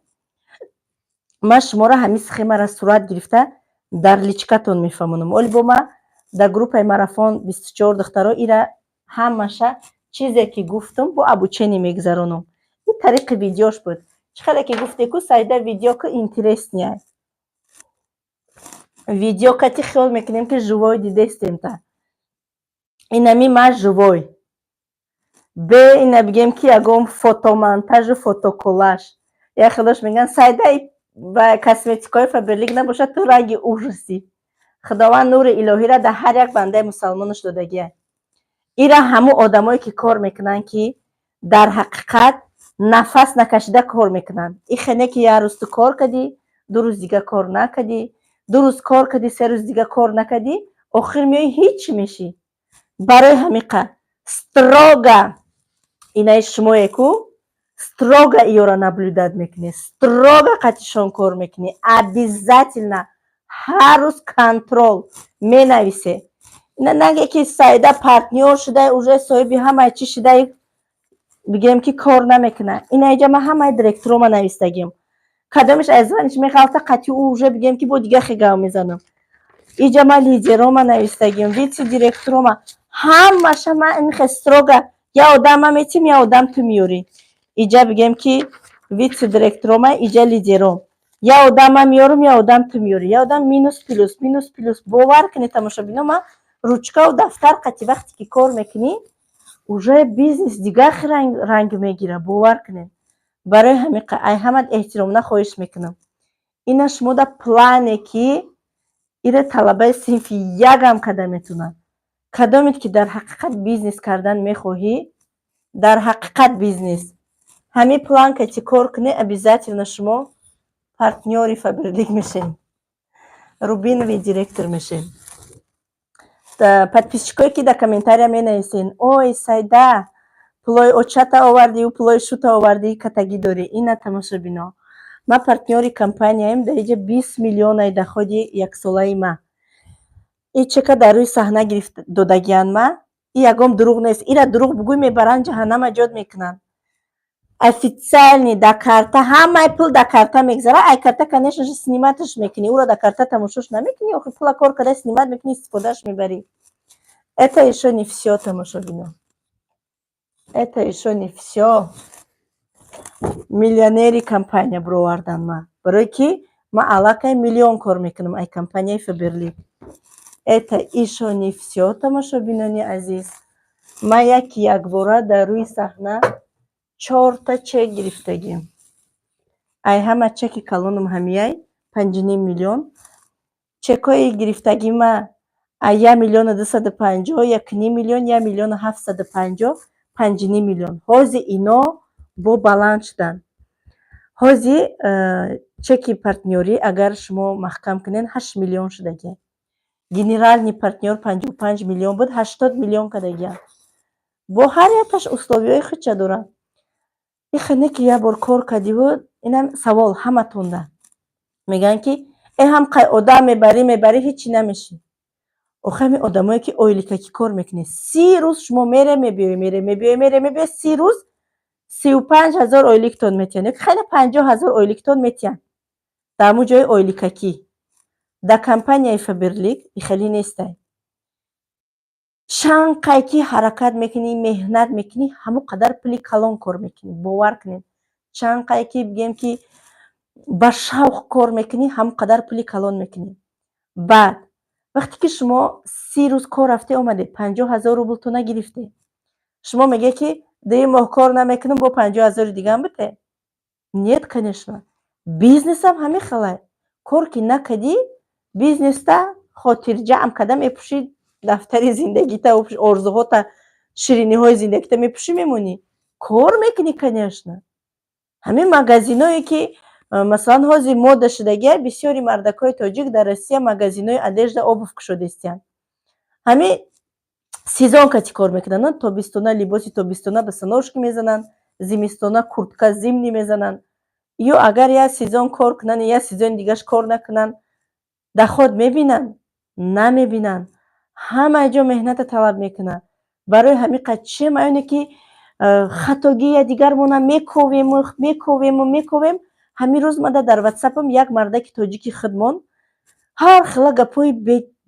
ман шуморо ҳамин схемаро сурат гирифта дар личкатон мефаҳмонам. Оли бо ма дар группаи марафон 24 духтаро ира ҳамаша чизе ки гуфтум бо обучение мегузаронам. Ин тариқи видеош буд. Чӣ хеле ки гуфте ку, Сайда, видео ку интереснее. Видео кати хиёл мекунем, ки живой дидестем та. Инами ма живой. Бе ина бигем, ки ягон фотомонтажу фотоколлаж. Як хелош мегӯянд, Сайда, ва косметикаҳои Фаберлик набошад, ту ранги ужасӣ. Худованд нури илоҳиро дар ҳар як бандаи мусалмонаш додагия. Ира ҳамун одамое ки кор мекунанд, ки дар ҳақиқат нафас накашида кор мекунанд. И хене ки як рӯз ту кор кардӣ, 2 рӯз дига кор накардӣ, 2 рӯз кор кардӣ, 3 рӯз дига кор накардӣ, охир меои, ҳичи мешӣ. Барои ҳамиқа строго инаи шумое ку строго иёра наблюдать мекунӣ, строго қатишон кор мекунӣ, обязательно ҳар рӯз контроль менависе. Ина наге ки Саида партнёр шудай, уже соҳиби ҳамаи чӣ шудай, бигем ки кор намекунад. Ина иҷа ман ҳамаи директорома навистагим. Кадомеш аз званиш меғалта, қатъи ӯ уже бигем ки бо дига хе гав мезанам. Иҷа ман лидерома навистагим, вице директорома, ҳамаша ман инхе строго: я одам ман метим, я одам ту меёрӣ. Иҷа бигем ки вице директорома, иҷа лидером. Я одам ман меёрам, я одам ту меёрӣ, я одам минус плюс, минус плюс. Бовар кунед, тамошобино, ман ручкаву дафтар қати вақте ки кор мекунӣ, уже бизнес дигар ранг мегирад, бовар кунед. Барои ҳамин ай ҳамат эҳтиромона хоҳиш мекунам, ина шумо да плане ки ира талабаи синфи якам карда метавонад. Кадомед ки дар ҳақиқат бизнес кардан мехоҳӣ, дар ҳақиқат бизнес, ҳамин план кати кор кунед, обязательно шумо партнёри Фаберлик мешед, рубиновый директор мешед. Подписчикое ки дар комментария менависен: «Ой, Сайда, пулои очата овардию пулои шута овардӣ, катагӣ дорӣ». Ина, тамошобино, ман партнёри компанияем, дар иҷа 20 миллионаи доходи яксолаи ма. И чека дар рӯи саҳна гирифт додагиян ма, и ягон дурӯғ нест. Ира дурӯғ бугӯй, мебаранд, ҷаҳаннама ҷод мекунанд. Официальный да карта, ҳамаи пул да карта мегзара. Ай карта, конечно же, сниматаш мекунӣ, ӯро да карта тамошош намекунӣ. Охи пула кор карда снимать мекунӣ, истифодааш мебарӣ. Это ещё не всё, тамошобино, это ещё не всё. Миллионери компания бировардан ма, барое ки ман аллакай миллион кор мекунам ай компанияи Фаберлик. Это ещё не всё, тамошобинони азиз. Ман яки якбора дар рӯи саҳна чорта чек гирифтагим. Ай ҳама чеки калонам ҳамияй, 5,5 миллион. Чекҳои гирифтагима ай 1 250 000, 1,5 миллион, 1 750 000, 5,5 миллион. Ҳозир ино бо баланд шуданд. Ҳозир чеки партнёрӣ, агар шумо маҳкам кунед, 8 миллион шудагиа. Генеральный партнёр 55 миллион буд, 80 миллион кардагиам. Бо ҳар якташ условияҳои худша дорад. Ихе не ки як бор кор кардиву. Инам савол ҳаматонда. Мегӯянд, ки э, ҳам қай одам мебарӣ, мебарӣ, ҳечи намешӣ. Охи, ҳамин одамое, ки ойликакӣ кор мекунед, 30 рӯз шумо мере, мебиёй, мере, мебиёй, мере, мебиёй, 30 рӯз 35 000 ойликтон метиҳанд ё хеле 50 000 ойликтон метиҳанд дар ҳамун ҷои ойликакӣ. Дар компанияи Фаберлик хеле нестай. Чанд қай ки ҳаракат мекунӣ, меҳнат мекунӣ, ҳамон қадар пули калон кор мекунӣ. Бовар кунед, чанд қай ки, бигем, ки ба шавқ кор мекунӣ, ҳамон қадар пули калон мекунӣ. Баъд вақте ки шумо 30 рӯз кор рафте омадед, 50 000 рублтон нагирифтед, шумо мегӯед, ки дуюм моҳ кор намекунам, бо 50 000-и дигаам бите? Нет, конечно. Бизнесам ҳамин хелай. Кор ки накардӣ, бизнеста хотирҷамъ карда мепӯшӣ, дафтари зиндагита, орзуҳота, шириниҳои зиндагита мепӯшӣ, мемонӣ. Кор мекунӣ, конечно. Ҳамин магазиное, ки масалан ҳозир мода шудагия, бисёри мардакҳои тоҷик дар Россия магазинҳои одежда, обувь кушодистиянд. Ҳамин сезон кати кор мекунанд: тобистона либоси тобистона, босоножки мезананд, зимистона куртка зимний мезананд. Ё агар як сезон кор кунанд, як сезони дигаш кор накунанд, доход мебинанд? Намебинанд. Ҳама ҷо меҳната талаб мекунад. Барои ҳамин қад чем оне, ки хатогии якдигармона мековему, мековему, мековем. Ҳамин рӯз мада дар Ватсапам як мардаки тоҷики худмон ҳар хела гапҳои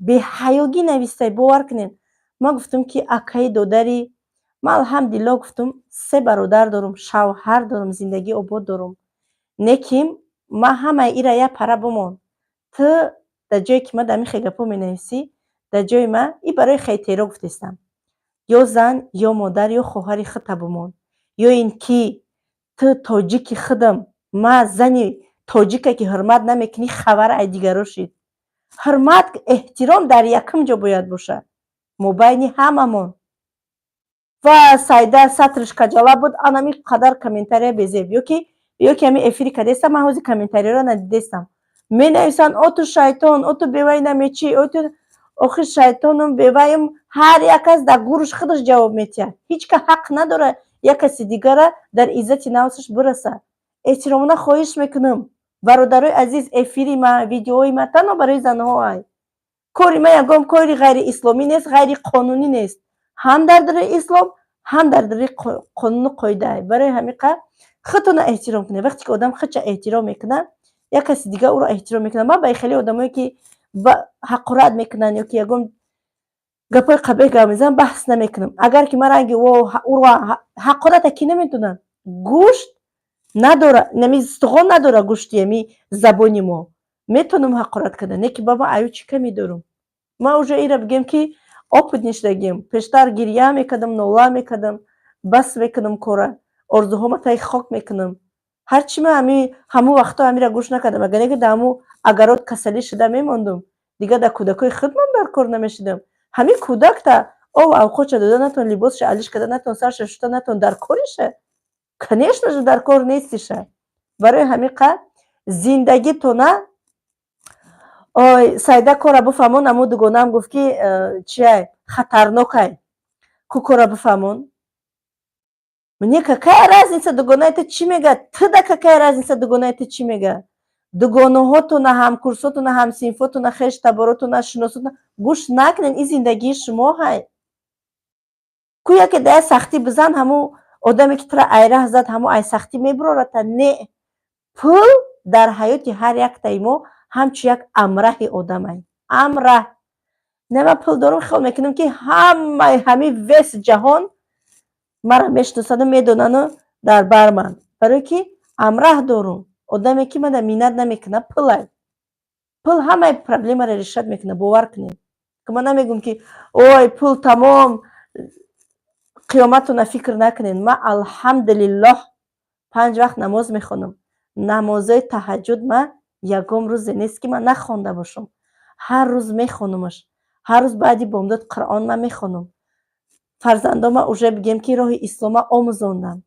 беҳаёгӣ навистай. Бовар кунед, ман гуфтам, ки акаи додари ман, алҳамдулилло, гуфтам, се бародар дорум, шавҳар дорум, зиндагии обод дорум. Лекин ман ҳамаи ира як пара бимон. Ту дар ҷое ки ман дар ҳамин хел гапҳо менависӣ, дар ҷои ман и барои хейтеро гуфтестам: ё зан, ё модар, ё хоҳари худта бимон, ё ин ки ту тоҷики худам, ма зани тоҷика, ки ҳурмат намекунӣ, хабар ай дигаро шид. Ҳурмат, эҳтиром дар якум ҷо бояд бошад мобайни ҳамамон. Ва Сайда сатриш каҷала буд, анами қадар комментария безеб. Ёки ҳами эфири кардестам, ман ҳозир комментарияро надидестам. Менависанд: «О, ту шайтон, о, ту бевай намечӣ, о, ту». Охир шайтонум, беваем, ҳар як кас дар гурӯш худаш ҷавоб метиҳад. Ҳеҷ кас ҳақ надорад як каси дигара дар иззати нафсаш бирасад. Эҳтиромона хоҳиш мекунам, бародарои азиз, эфири ма, видеои ма танҳо барои занҳо ай. Кори ма ягон кори ғайриисломӣ нест, ғайриқонунӣ нест, ҳам дар дари ислом, ҳам дар дари қонуну қоида. Барои ҳамин қадр худтона эҳтиром кунед. Вақте ки одам худша эҳтиром мекунад, як каси дигар ӯро эҳтиром мекунад. Ман ба хеле одамое, ки ҳақорат мекунанд ё ки ягон гапҳои қабеҳ гап мезананд, баҳс намекунам. Агар ки ман ранги ӯро ҳақората ки наметонам, гӯшт надора, нами устухон надора гӯшти ами забони мо, метавонам ҳақорат кардан, не ки ба ман аю чӣ камӣ дорум? Ман уже ира, бигем, ки опытный шудагием. Пештар гиря мекардам, нола мекардам. Бас мекунам кора, орзуҳома таи хок мекунам. Ҳарчи ман ҳами ҳамун вақтҳо ҳамира гӯш накардам, агар не ки дар ҳамун агарот касалӣ шуда мемондум, дигар дар кӯдакҳои худмон дар кор намешудам. Ҳамин кӯдакта об авқотша дода натон, либосша алиш карда натон, сарша шуста натон, дар кориша, конечно же, дар кор нестиша. Барои ҳамин қадр зиндагитона. Ой, Сайда, кора бифаҳмон. Аму дугонаам гуфт, ки чиай, хатарнокай ку, кора бифаҳмон. Мне какая разница, дугонаи ту чӣ мега? Туда какая разница, дугонаи ту чӣ мега? Дугонаҳотона, ҳамкурсотона, ҳамсинфотона, хеш таборотона, шиносотона гӯш накунед. Ин зиндагии шумо ҳай ку. Яке да як сахтӣ бизан, ҳамун одаме, ки тура айраҳ зад, ҳамун ай сахтӣ мебурората? Не. Пул дар ҳаёти ҳар яктаи мо ҳамчун як амраҳи одамай. Амраҳ не, ман пул дорам, хиёл мекунам, ки ҳамаи ҳамин весь ҷаҳон мара мешиносаду медонану дар бар ман, барое ки амраҳ дорум. Одаме, ки мана миннат намекунад, пулай. Пул ҳамаи проблемаро решать мекунад, бовар кунед. Ман намегӯм, ки ой, пул тамом қиёматона фикр накунед. Ман, алҳамдулиллоҳ, панҷ вақт намоз мехонам. Намозои таҳаҷҷуд ман ягон рӯзе нест, ки ман нахонда бошам. Ҳар рӯз мехонамаш. Ҳар рӯз баъди бомдод Қуръон ман мехонам. Фарзандома уже, бигем, ки роҳи ислома омӯзондам.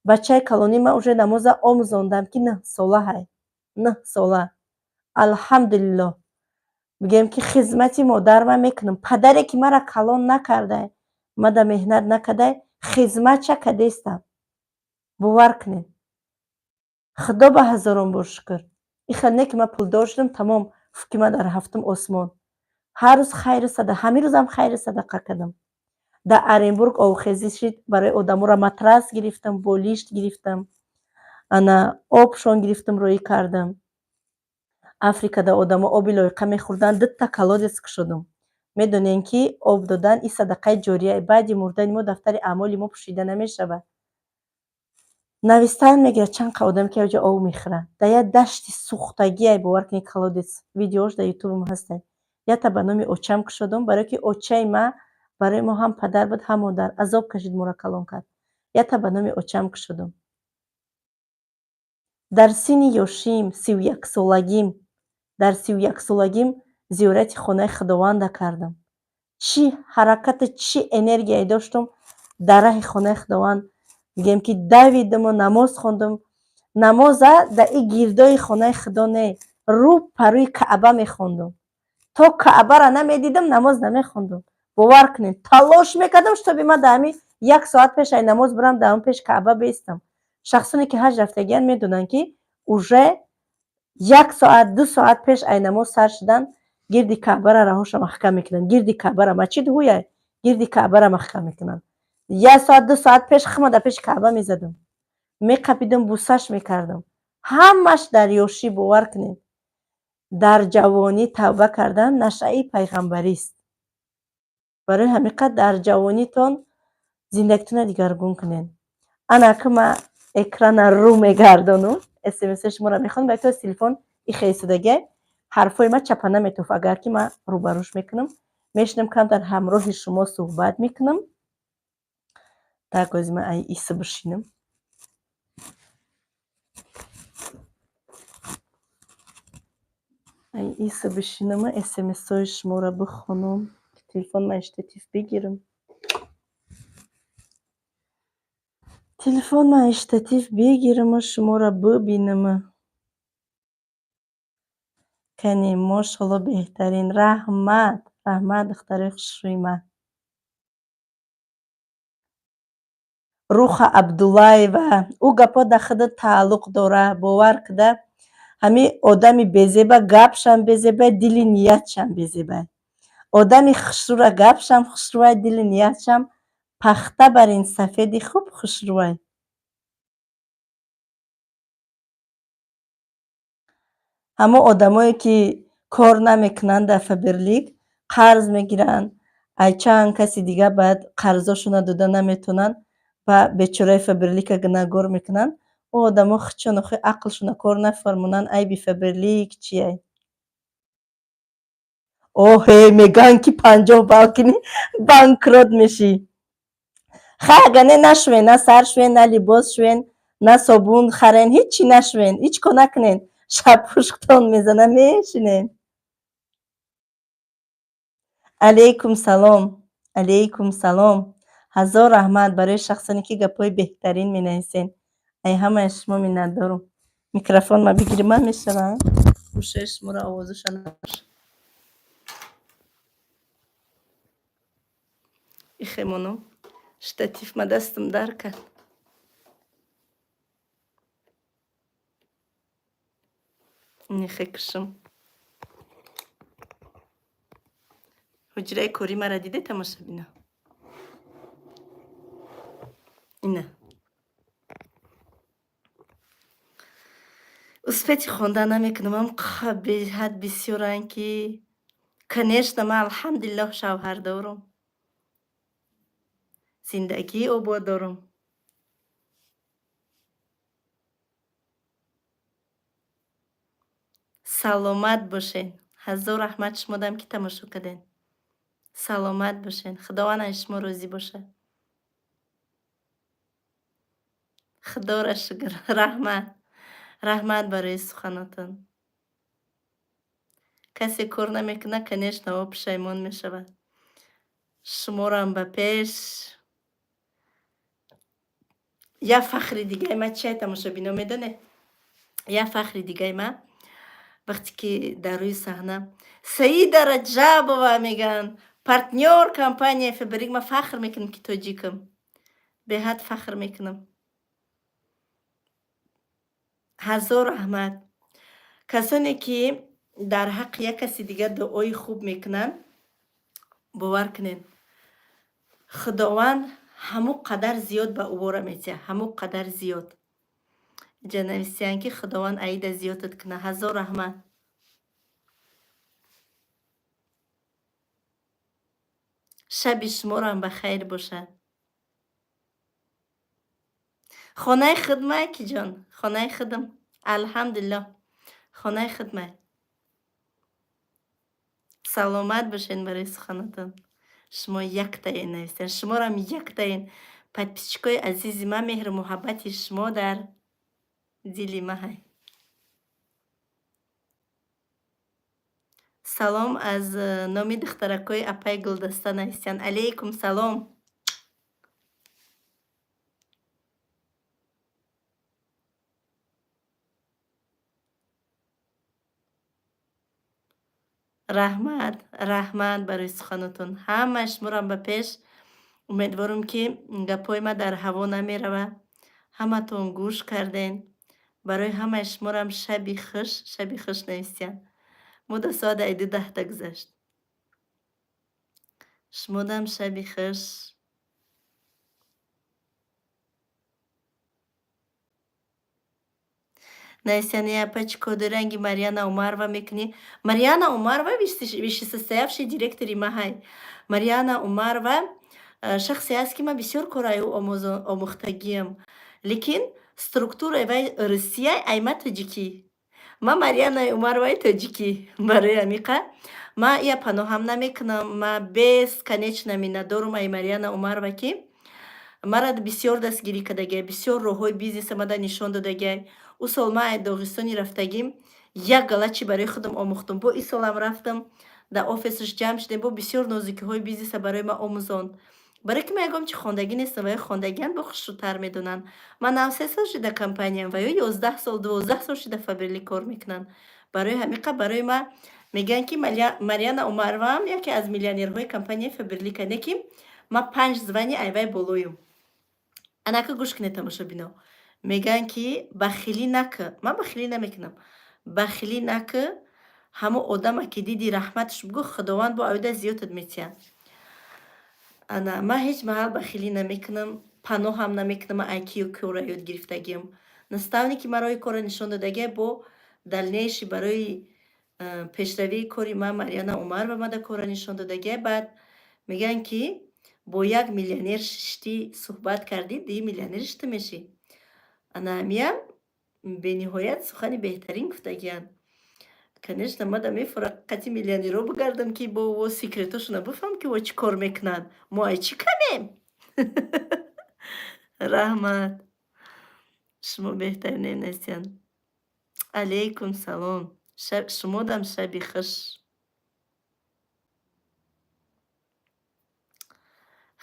Бачаи калонӣ ман уже намоза омӯзондам, ки 9 сола ҳай, 9 сола. Алҳамдулиллоҳ, бигем, ки хизмати модар ман мекунам. Падаре, ки мара калон накардай, мада меҳнат накардай, хизматша кадестам. Бовар кунед, Худо ба ҳазорон бор шукр. Ихел не ки ман пулдор шудам, тамом, ки ман дар ҳафтум осмон. Ҳар рӯз хайру садақа, ҳамин рӯзам хайру садақа кардам. Дар Оренбург обхезӣ шид, барои одаморо матрас гирифтам, болишт гирифтам, ана обшон гирифтам, роӣ кардам. Африкада одамо оби лоиқа мехӯрданд, дута колодец кушодам. Медонем, ки об додан ин садақаи ҷория, баъди мурдани мо дафтари аъмоли мо пӯшида намешавад. Навистан мегирад чанд қа одаме ки оҷа об мехӯрад. Дар як дашти сӯхтагие, бовар кунед, колодец, видеош дар ютубам ҳастад. Якта ба номи очам кушодам, барое ки очаи ма барои мо ҳам падар буд, ҳам модар, азоб кашид, моро калон кард. Якта ба номи очам кушодам. Дар синни ёшим, 31-солагим, дар 31-солагим зиёрати хонаи Худованда кардам. Чӣ ҳаракату чӣ энергияе доштам, дар раҳи хонаи Худованд мегӯем ки давидаму намоз хондам. Намоза дар и гирдои хонаи Худо не, рӯ парӯи Каъба мехондам. То Каъбара намедидам, намоз намехондам. Бовар кунед, талош мекардам, чтобы ман дар ҳамин як соат пеш ай намоз бирам, дар ҳамн пеши Каъба бистам. Шахсоне ки ҳаҷ рафтагиянд, медонанд, ки уже як соат, 2 соат пеш ай намоз сар шудан гирди Каъбара раҳоша маҳкам мекунанд. Гирди Каъбара, масҷид ҳуяй, гирди Каъбара маҳкам мекунанд. Як соат, 2 соат пеш хама дар пеши Каъба мезадам, меқапидам, бусаш мекардам. Ҳамаш дар ёшӣ, бовар кунед. Дар ҷавонӣ тавба кардан нашъаи пайғамбарист. Барои ҳамин қадр дар ҷавонитон зиндагитонро дигаргун кунед. Ана ки ман экрана рӯ мегардонам, смсои шуморо мехонам, ба то телефон ихе истодагиай, ҳарфҳои ман чапа наметофт, агар ки ман рӯбарӯш мекунам. Мешинам, камтар ҳамроҳи шумо суҳбат мекунам. Так, ози ман ай иса бишинам. Ай иса бишинаму смсҳои шуморо бихонам. Телефон ман штатив бигирам. Телефон ман штатив бигираму шуморо бибинаму. Кани, мошалло, беҳтарин. Раҳмат, раҳмат, духтарои хушрӯи ман. Руха Абдуллаева, ӯ гапҳо дар худат тааллуқ дорад, бовар куда, ҳамин одами безеба гапшам безебай, дили ниятшам безебай. Одами хушрӯра гапшам хушрӯвай, дили ниятшам пахта бар ин сафеди хуб хушрӯвай. Ҳамон одамое ки кор намекунанд дар Фаберлик, қарз мегиранд, ай чанд каси дига, баъд қарзошонро дода наметавонанд ва бечораи Фаберлика гунаҳгор мекунанд. Ӯ одамо худшон охи ақлшонро кор нафармонанд, айби Фаберлик чияй? Оҳе, мегӯянд ки 50 балл кунӣ, банкрот мешӣ. Хай, агар не нашувен, на сар шувен, на либос шувен, на собун харен, ҳичи нашувен, ҳеҷ кор накунен. Шабпӯшктон мезана, мешинен. Алейкум салом, алейкум салом. Ҳазор раҳмат барои шахсоне ки гапҳои беҳтарин менависен. Ай ҳамаи шумо миннатдорум. Микрофон ма бигирим ман мешава? Гӯшаи шуморо овозаша набошад. Ихемонам, штатив ма дастам дар кард. Нихе кушам. Ҳуҷраи корӣ маро диде, тамошобино? Ина. Успеть хонда намекунам, ам беҳад бисёранд ки. Конечно, ман алҳамдулиллоҳ шавҳар дорум. Зиндагии обод дорум. Саломат бошед. Ҳазор раҳмат шумодам ки тамошо кардед. Саломат бошед. Худованд аз шумо розӣ бошад. Худоро шукр. Раҳмат. Раҳмат барои суханотон. Касе кор намекунад, конечно, ӯ пушаймон мешавад. Шуморам ба пеш. Як фахри дигаи ман чия, тамошобино, медонед? Як фахри дигаи ман вақте ки дар рӯи саҳна Саида Раҷабова мегӯянд, партнёр компанияи Фаберлик, ман фахр мекунам, ки тоҷикам. Беҳад фахр мекунам. Ҳазор раҳмат. Касоне ки дар ҳаққи як каси дигар дуои хуб мекунанд, бовар кунед, Худованд ҳамон қадар зиёд ба ӯ метиҳад, ҳамон қадар зиёд. Инҷа нависиянд, ки Худованд аида зиёдат кунад. Ҳазор раҳмат. Шаби шуморо ба хайр бошад. Хонаи худмай, киҷон, хонаи худам. Алҳамдулиллоҳ, хонаи худмай. Саломат бошед барои суханатон. Шумо яктаен нависиянд. Шуморам яктаен. Подписчикои азизи ман, меҳру муҳаббати шумо дар дили ма ҳай. Салом аз номи духтаракҳои апаи Гулдаста нависиянд. Алейкум салом. Раҳмат, раҳмат барои суханотон. Ҳамаи шуморам ба пеш. Умедворам, ки гапҳои ман дар ҳаво намеравад. Ҳаматон гӯш карден. Барои ҳамаи шуморам шаби хуш, шаби хуш нависиянд. Мо до соат айду даҳта гузашт. Шумодам шаби хуш. Нависиянд: «Эй апа, чӣ кор дорӣ, ранги Марьяна Умарова мекунӣ?» Марьяна Умарова вышесостоявший директори ма ҳай. Марьяна Умарова шахсе аст, ки ман бисёр корҳои ӯ омӯхтагиам. Лекин структураи вай русия, ай ма тоҷикӣ. Ман Марьянаи Умароваи тоҷикӣ. Барои ҳамиқа ман ия паноҳам намекунам. Ман бесконечно миннатдорум ай Марьяна Умарова, ки мара бисёр дастгирӣ кардагиай, бисёр роҳҳои бизнеса мада нишон додагиай. Ӯ сол ман ай Доғистони рафтагим, як гала чӣ барои худам омӯхтум. Бо ин солам рафтам, дар офисаш ҷамъ шудем, бо бисёр нозукиҳои бизнеса барои ман омӯзонд. Барое ки ман ягон чи хондагӣ нестам, ва ё хондагианд бо хушрӯтар медонанд. Ман нав 3 сол шуда компаниям, ва ё 11 сол, 12 сол шуда Фаберлик кор мекунанд. Барои ҳамиқа барои ман мегӯянд, ки Марьяна Умароваам яке аз миллионерҳои компанияи Фаберлика, не ки ман панҷ звание айвай болоюм. Анака гӯш кунед, тамошобино. Мегӯянд, ки бахилӣ накӣ. Ман бахилӣ намекунам. Бахилӣ накӣ, ҳамон одама ки диди, раҳматаш бигӯ, Худованд бо оида зиёдат метиҳад. Ана ман ҳеҷ маҳал бахилӣ намекунам, паноҳам намекунам ай кию кора ёд гирифтагиам. Наставники ман роҳи корро нишон додагиай, бо дальнейший барои пешравии кори ман Марьяна Умарова мада корро нишон додагиай. Баъд мегӯянд, ки бо як миллионер шиштӣ, суҳбат кардӣ, дии миллионер шита мешӣ. Ана ҳамиям бениҳоят сухани беҳтарин гуфтагианд. Конечно, мада мефурад қати миллионерҳо бигардам, ки бо во секретошона бифаҳмам, ки во чӣ кор мекунанд. Мо ай чӣ камем? Раҳмат. Шумо беҳтаринем нестиянд. Алейкум салом. Шумодам шаби хуш.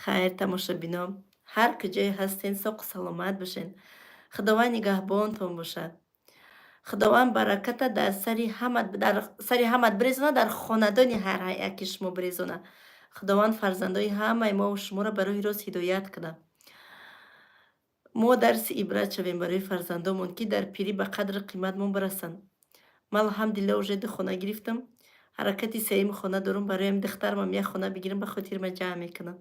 Хайр, тамошобино, ҳар куҷое ҳастен, соқу саломат бошед. Худованд нигаҳбонтон бошад. Худованд бараката дар сари ҳамат бирезонад, дар хонадони ҳар яки шумо бирезонад. Худованд фарзандои ҳамаи мову шуморо ба роҳи рост ҳидоят кунад. Мо дарси ибрат шавем барои фарзандомон, ки дар пирӣ ба қадру қиматмон бирасанд. Ман, алҳамдулиллоҳ, уже ду хона гирифтам. Ҳаракати сеюми хона дорум, барои духтарамам як хона бигирам, ба хотири ман ҷамъ мекунам.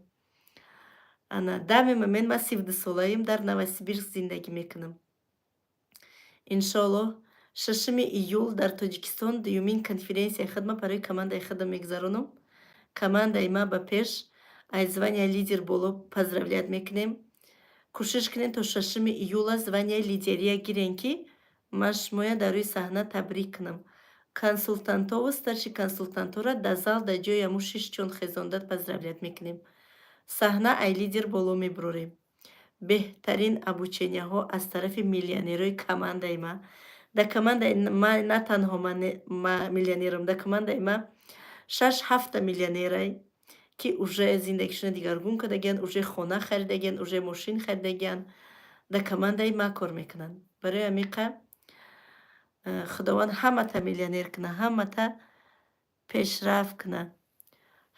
Ана данный момент ман 32 солаем, дар Новосибирск зиндагӣ мекунам. Иншоаллоҳ, 6 июл дар Тоҷикистон дуюмин конференсияи худма барои командаи худам мегузаронам. Командаи ман ба пеш, аз звания лидер боло поздравлять мекунем. Кӯшиш кунед, то 6 июла звания лидерия гирен, ки ман шумоя дар рӯи саҳна табрик кунам. Консултантову старший консултантҳоро дар зал, дар ҷои ҳамун шиш чон хезонда поздравлять мекунем. Саҳна ай лидер боло мебурорем. Беҳтарин обученияҳо аз тарафи миллионерҳои командаи ман. Дар командаи ман на танҳо ман миллионерам, дар командаи ман шаш ҳафта миллионерай, ки уже зиндагишона дигаргун кардагианд, уже хона харидагианд, уже мошин харидагианд, дар командаи ман кор мекунанд. Барои ҳамиқа Худованд ҳамата миллионер кунад, ҳамата пешрафт кунад.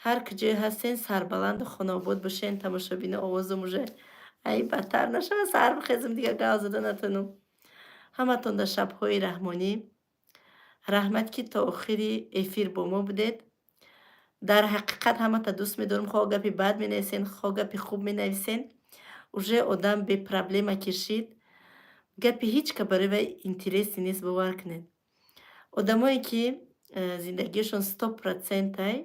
Ҳар куҷое ҳастен, сарбаланду хонаобод бошен. Тамошобино, овозам уже ай бадтар нашавад, саҳар бихезам, дигар гав зада натонам. Ҳаматон дар шабҳои раҳмонӣ. Раҳмат, ки то охири эфир бо мо будед. Дар ҳақиқат ҳамата дӯст медорам. Хоҳ гапи бад менависен, хоҳ гапи хуб менависен. Уже одам бепроблема кишид. Гапи ҳеҷ ка барои вай интересный нест, бовар кунед. Одамое, ки зиндагиашон 100%-ай,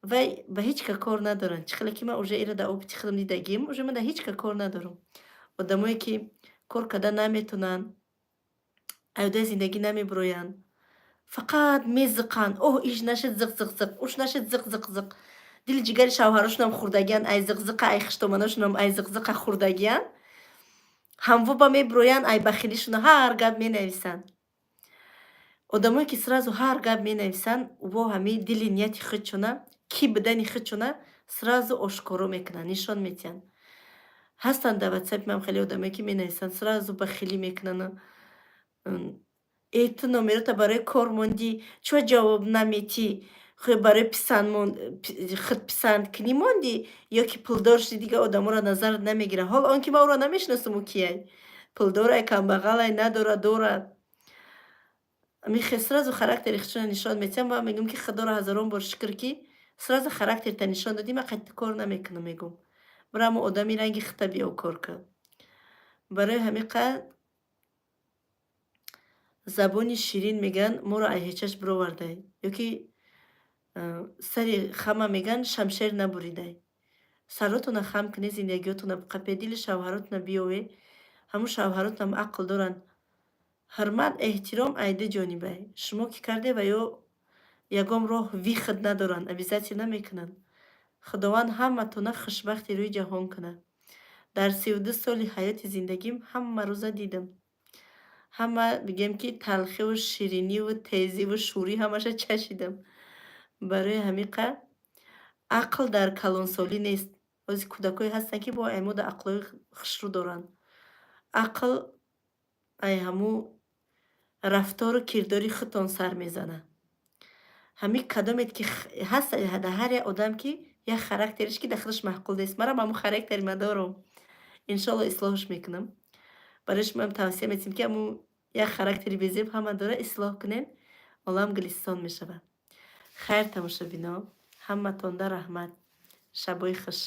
вай ба ҳеҷ ка кор надоранд. Чӣ хеле ки ман уже инро дар опыти худам дидагим, уже ман дар ҳеҷ ка кор надорам. Одамое, ки кор карда наметонанд, аёдаи зиндагӣ намебироянд, фақат мезиқанд. Оҳ, иш нашид, зиқ, зиқ, зиқ, уш нашид, зиқ, зиқ, зиқ. Дили ҷигари шавҳарошонам хӯрдагианд, ай зиқзиқа, ай хиштоманошонам ай зиқзиқа хӯрдагианд. Ҳамвоба мебироянд, ай бахилишона ҳар гап менависанд. Одамое, ки сразу ҳар гап менависанд, во ҳамин дили нияти худшона, кӣ будани худшона сразу ошкоро мекунанд, нишон медиҳанд. Ҳастанд дар ватсапи ман хеле одамое, ки менависанд, сразу бахилӣ мекунанд. Э, ту номерота барои кор мондӣ, чӯ ҷавоб наметӣ? Барои худписандкунӣ мондӣ ё ки пулдор шудӣ, дигар одаморо назарат намегиранд? Ҳол он ки ман ӯро намешиносам, ӯ кияй? Пулдорай, камбағалай, надорад, дорад. Михе сразу характери худшона нишон медиҳам. Ман мегӯям, ки Худоро ҳазорон бор шукр, ки сразу характерта нишон додӣ, ман қатъи кор намекунам, мегӯм. Бира, ҳамон одами ранги худта биё, кор кун. Барои ҳамин қадр забони ширин, мегӯянд, моро ай ҳечаш бировардай. Ё ки сари хама, мегӯянд, шамшер набуридай. Саротона хам кунед, зиндагиётона қапед, дили шавҳаротона биёвед. Ҳамун шавҳаротонам ақл доранд. Ҳурмат, эҳтиром ай ду ҷонибай. Шумо ки карде, ва ё ягон роҳ выход надоранд, обязательно мекунанд. Худованд ҳаматона хушбахти рӯи ҷаҳон кунад. Дар 32 соли ҳаёти зиндагим ҳама рӯза дидам. Ҳама, бигем, ки талхиву шириниву тезиву шӯрӣ, ҳамаша чашидам. Барои ҳамин қадр ақл дар калонсолӣ нест. Ҳозир кӯдакое ҳастанд, ки бо аймода ақлҳои хушрӯ доранд. Ақл ай ҳамун рафтору кирдори худтон сар мезанад. Ҳамин кадомед ки ҳаст дар ҳар як одам, ки як характериш, ки дар худаш маъқул нест. Манам ҳамун характери ма дорам. Иншоалло, ислоҳш мекунам. Барои шумоам тавсия медиҳем, ки ҳамун як характери безеб ҳама дора, ислоҳ кунед, олам гулистон мешавад. Хайр, тамошобино, ҳаматонда раҳмат. Шабои хуш.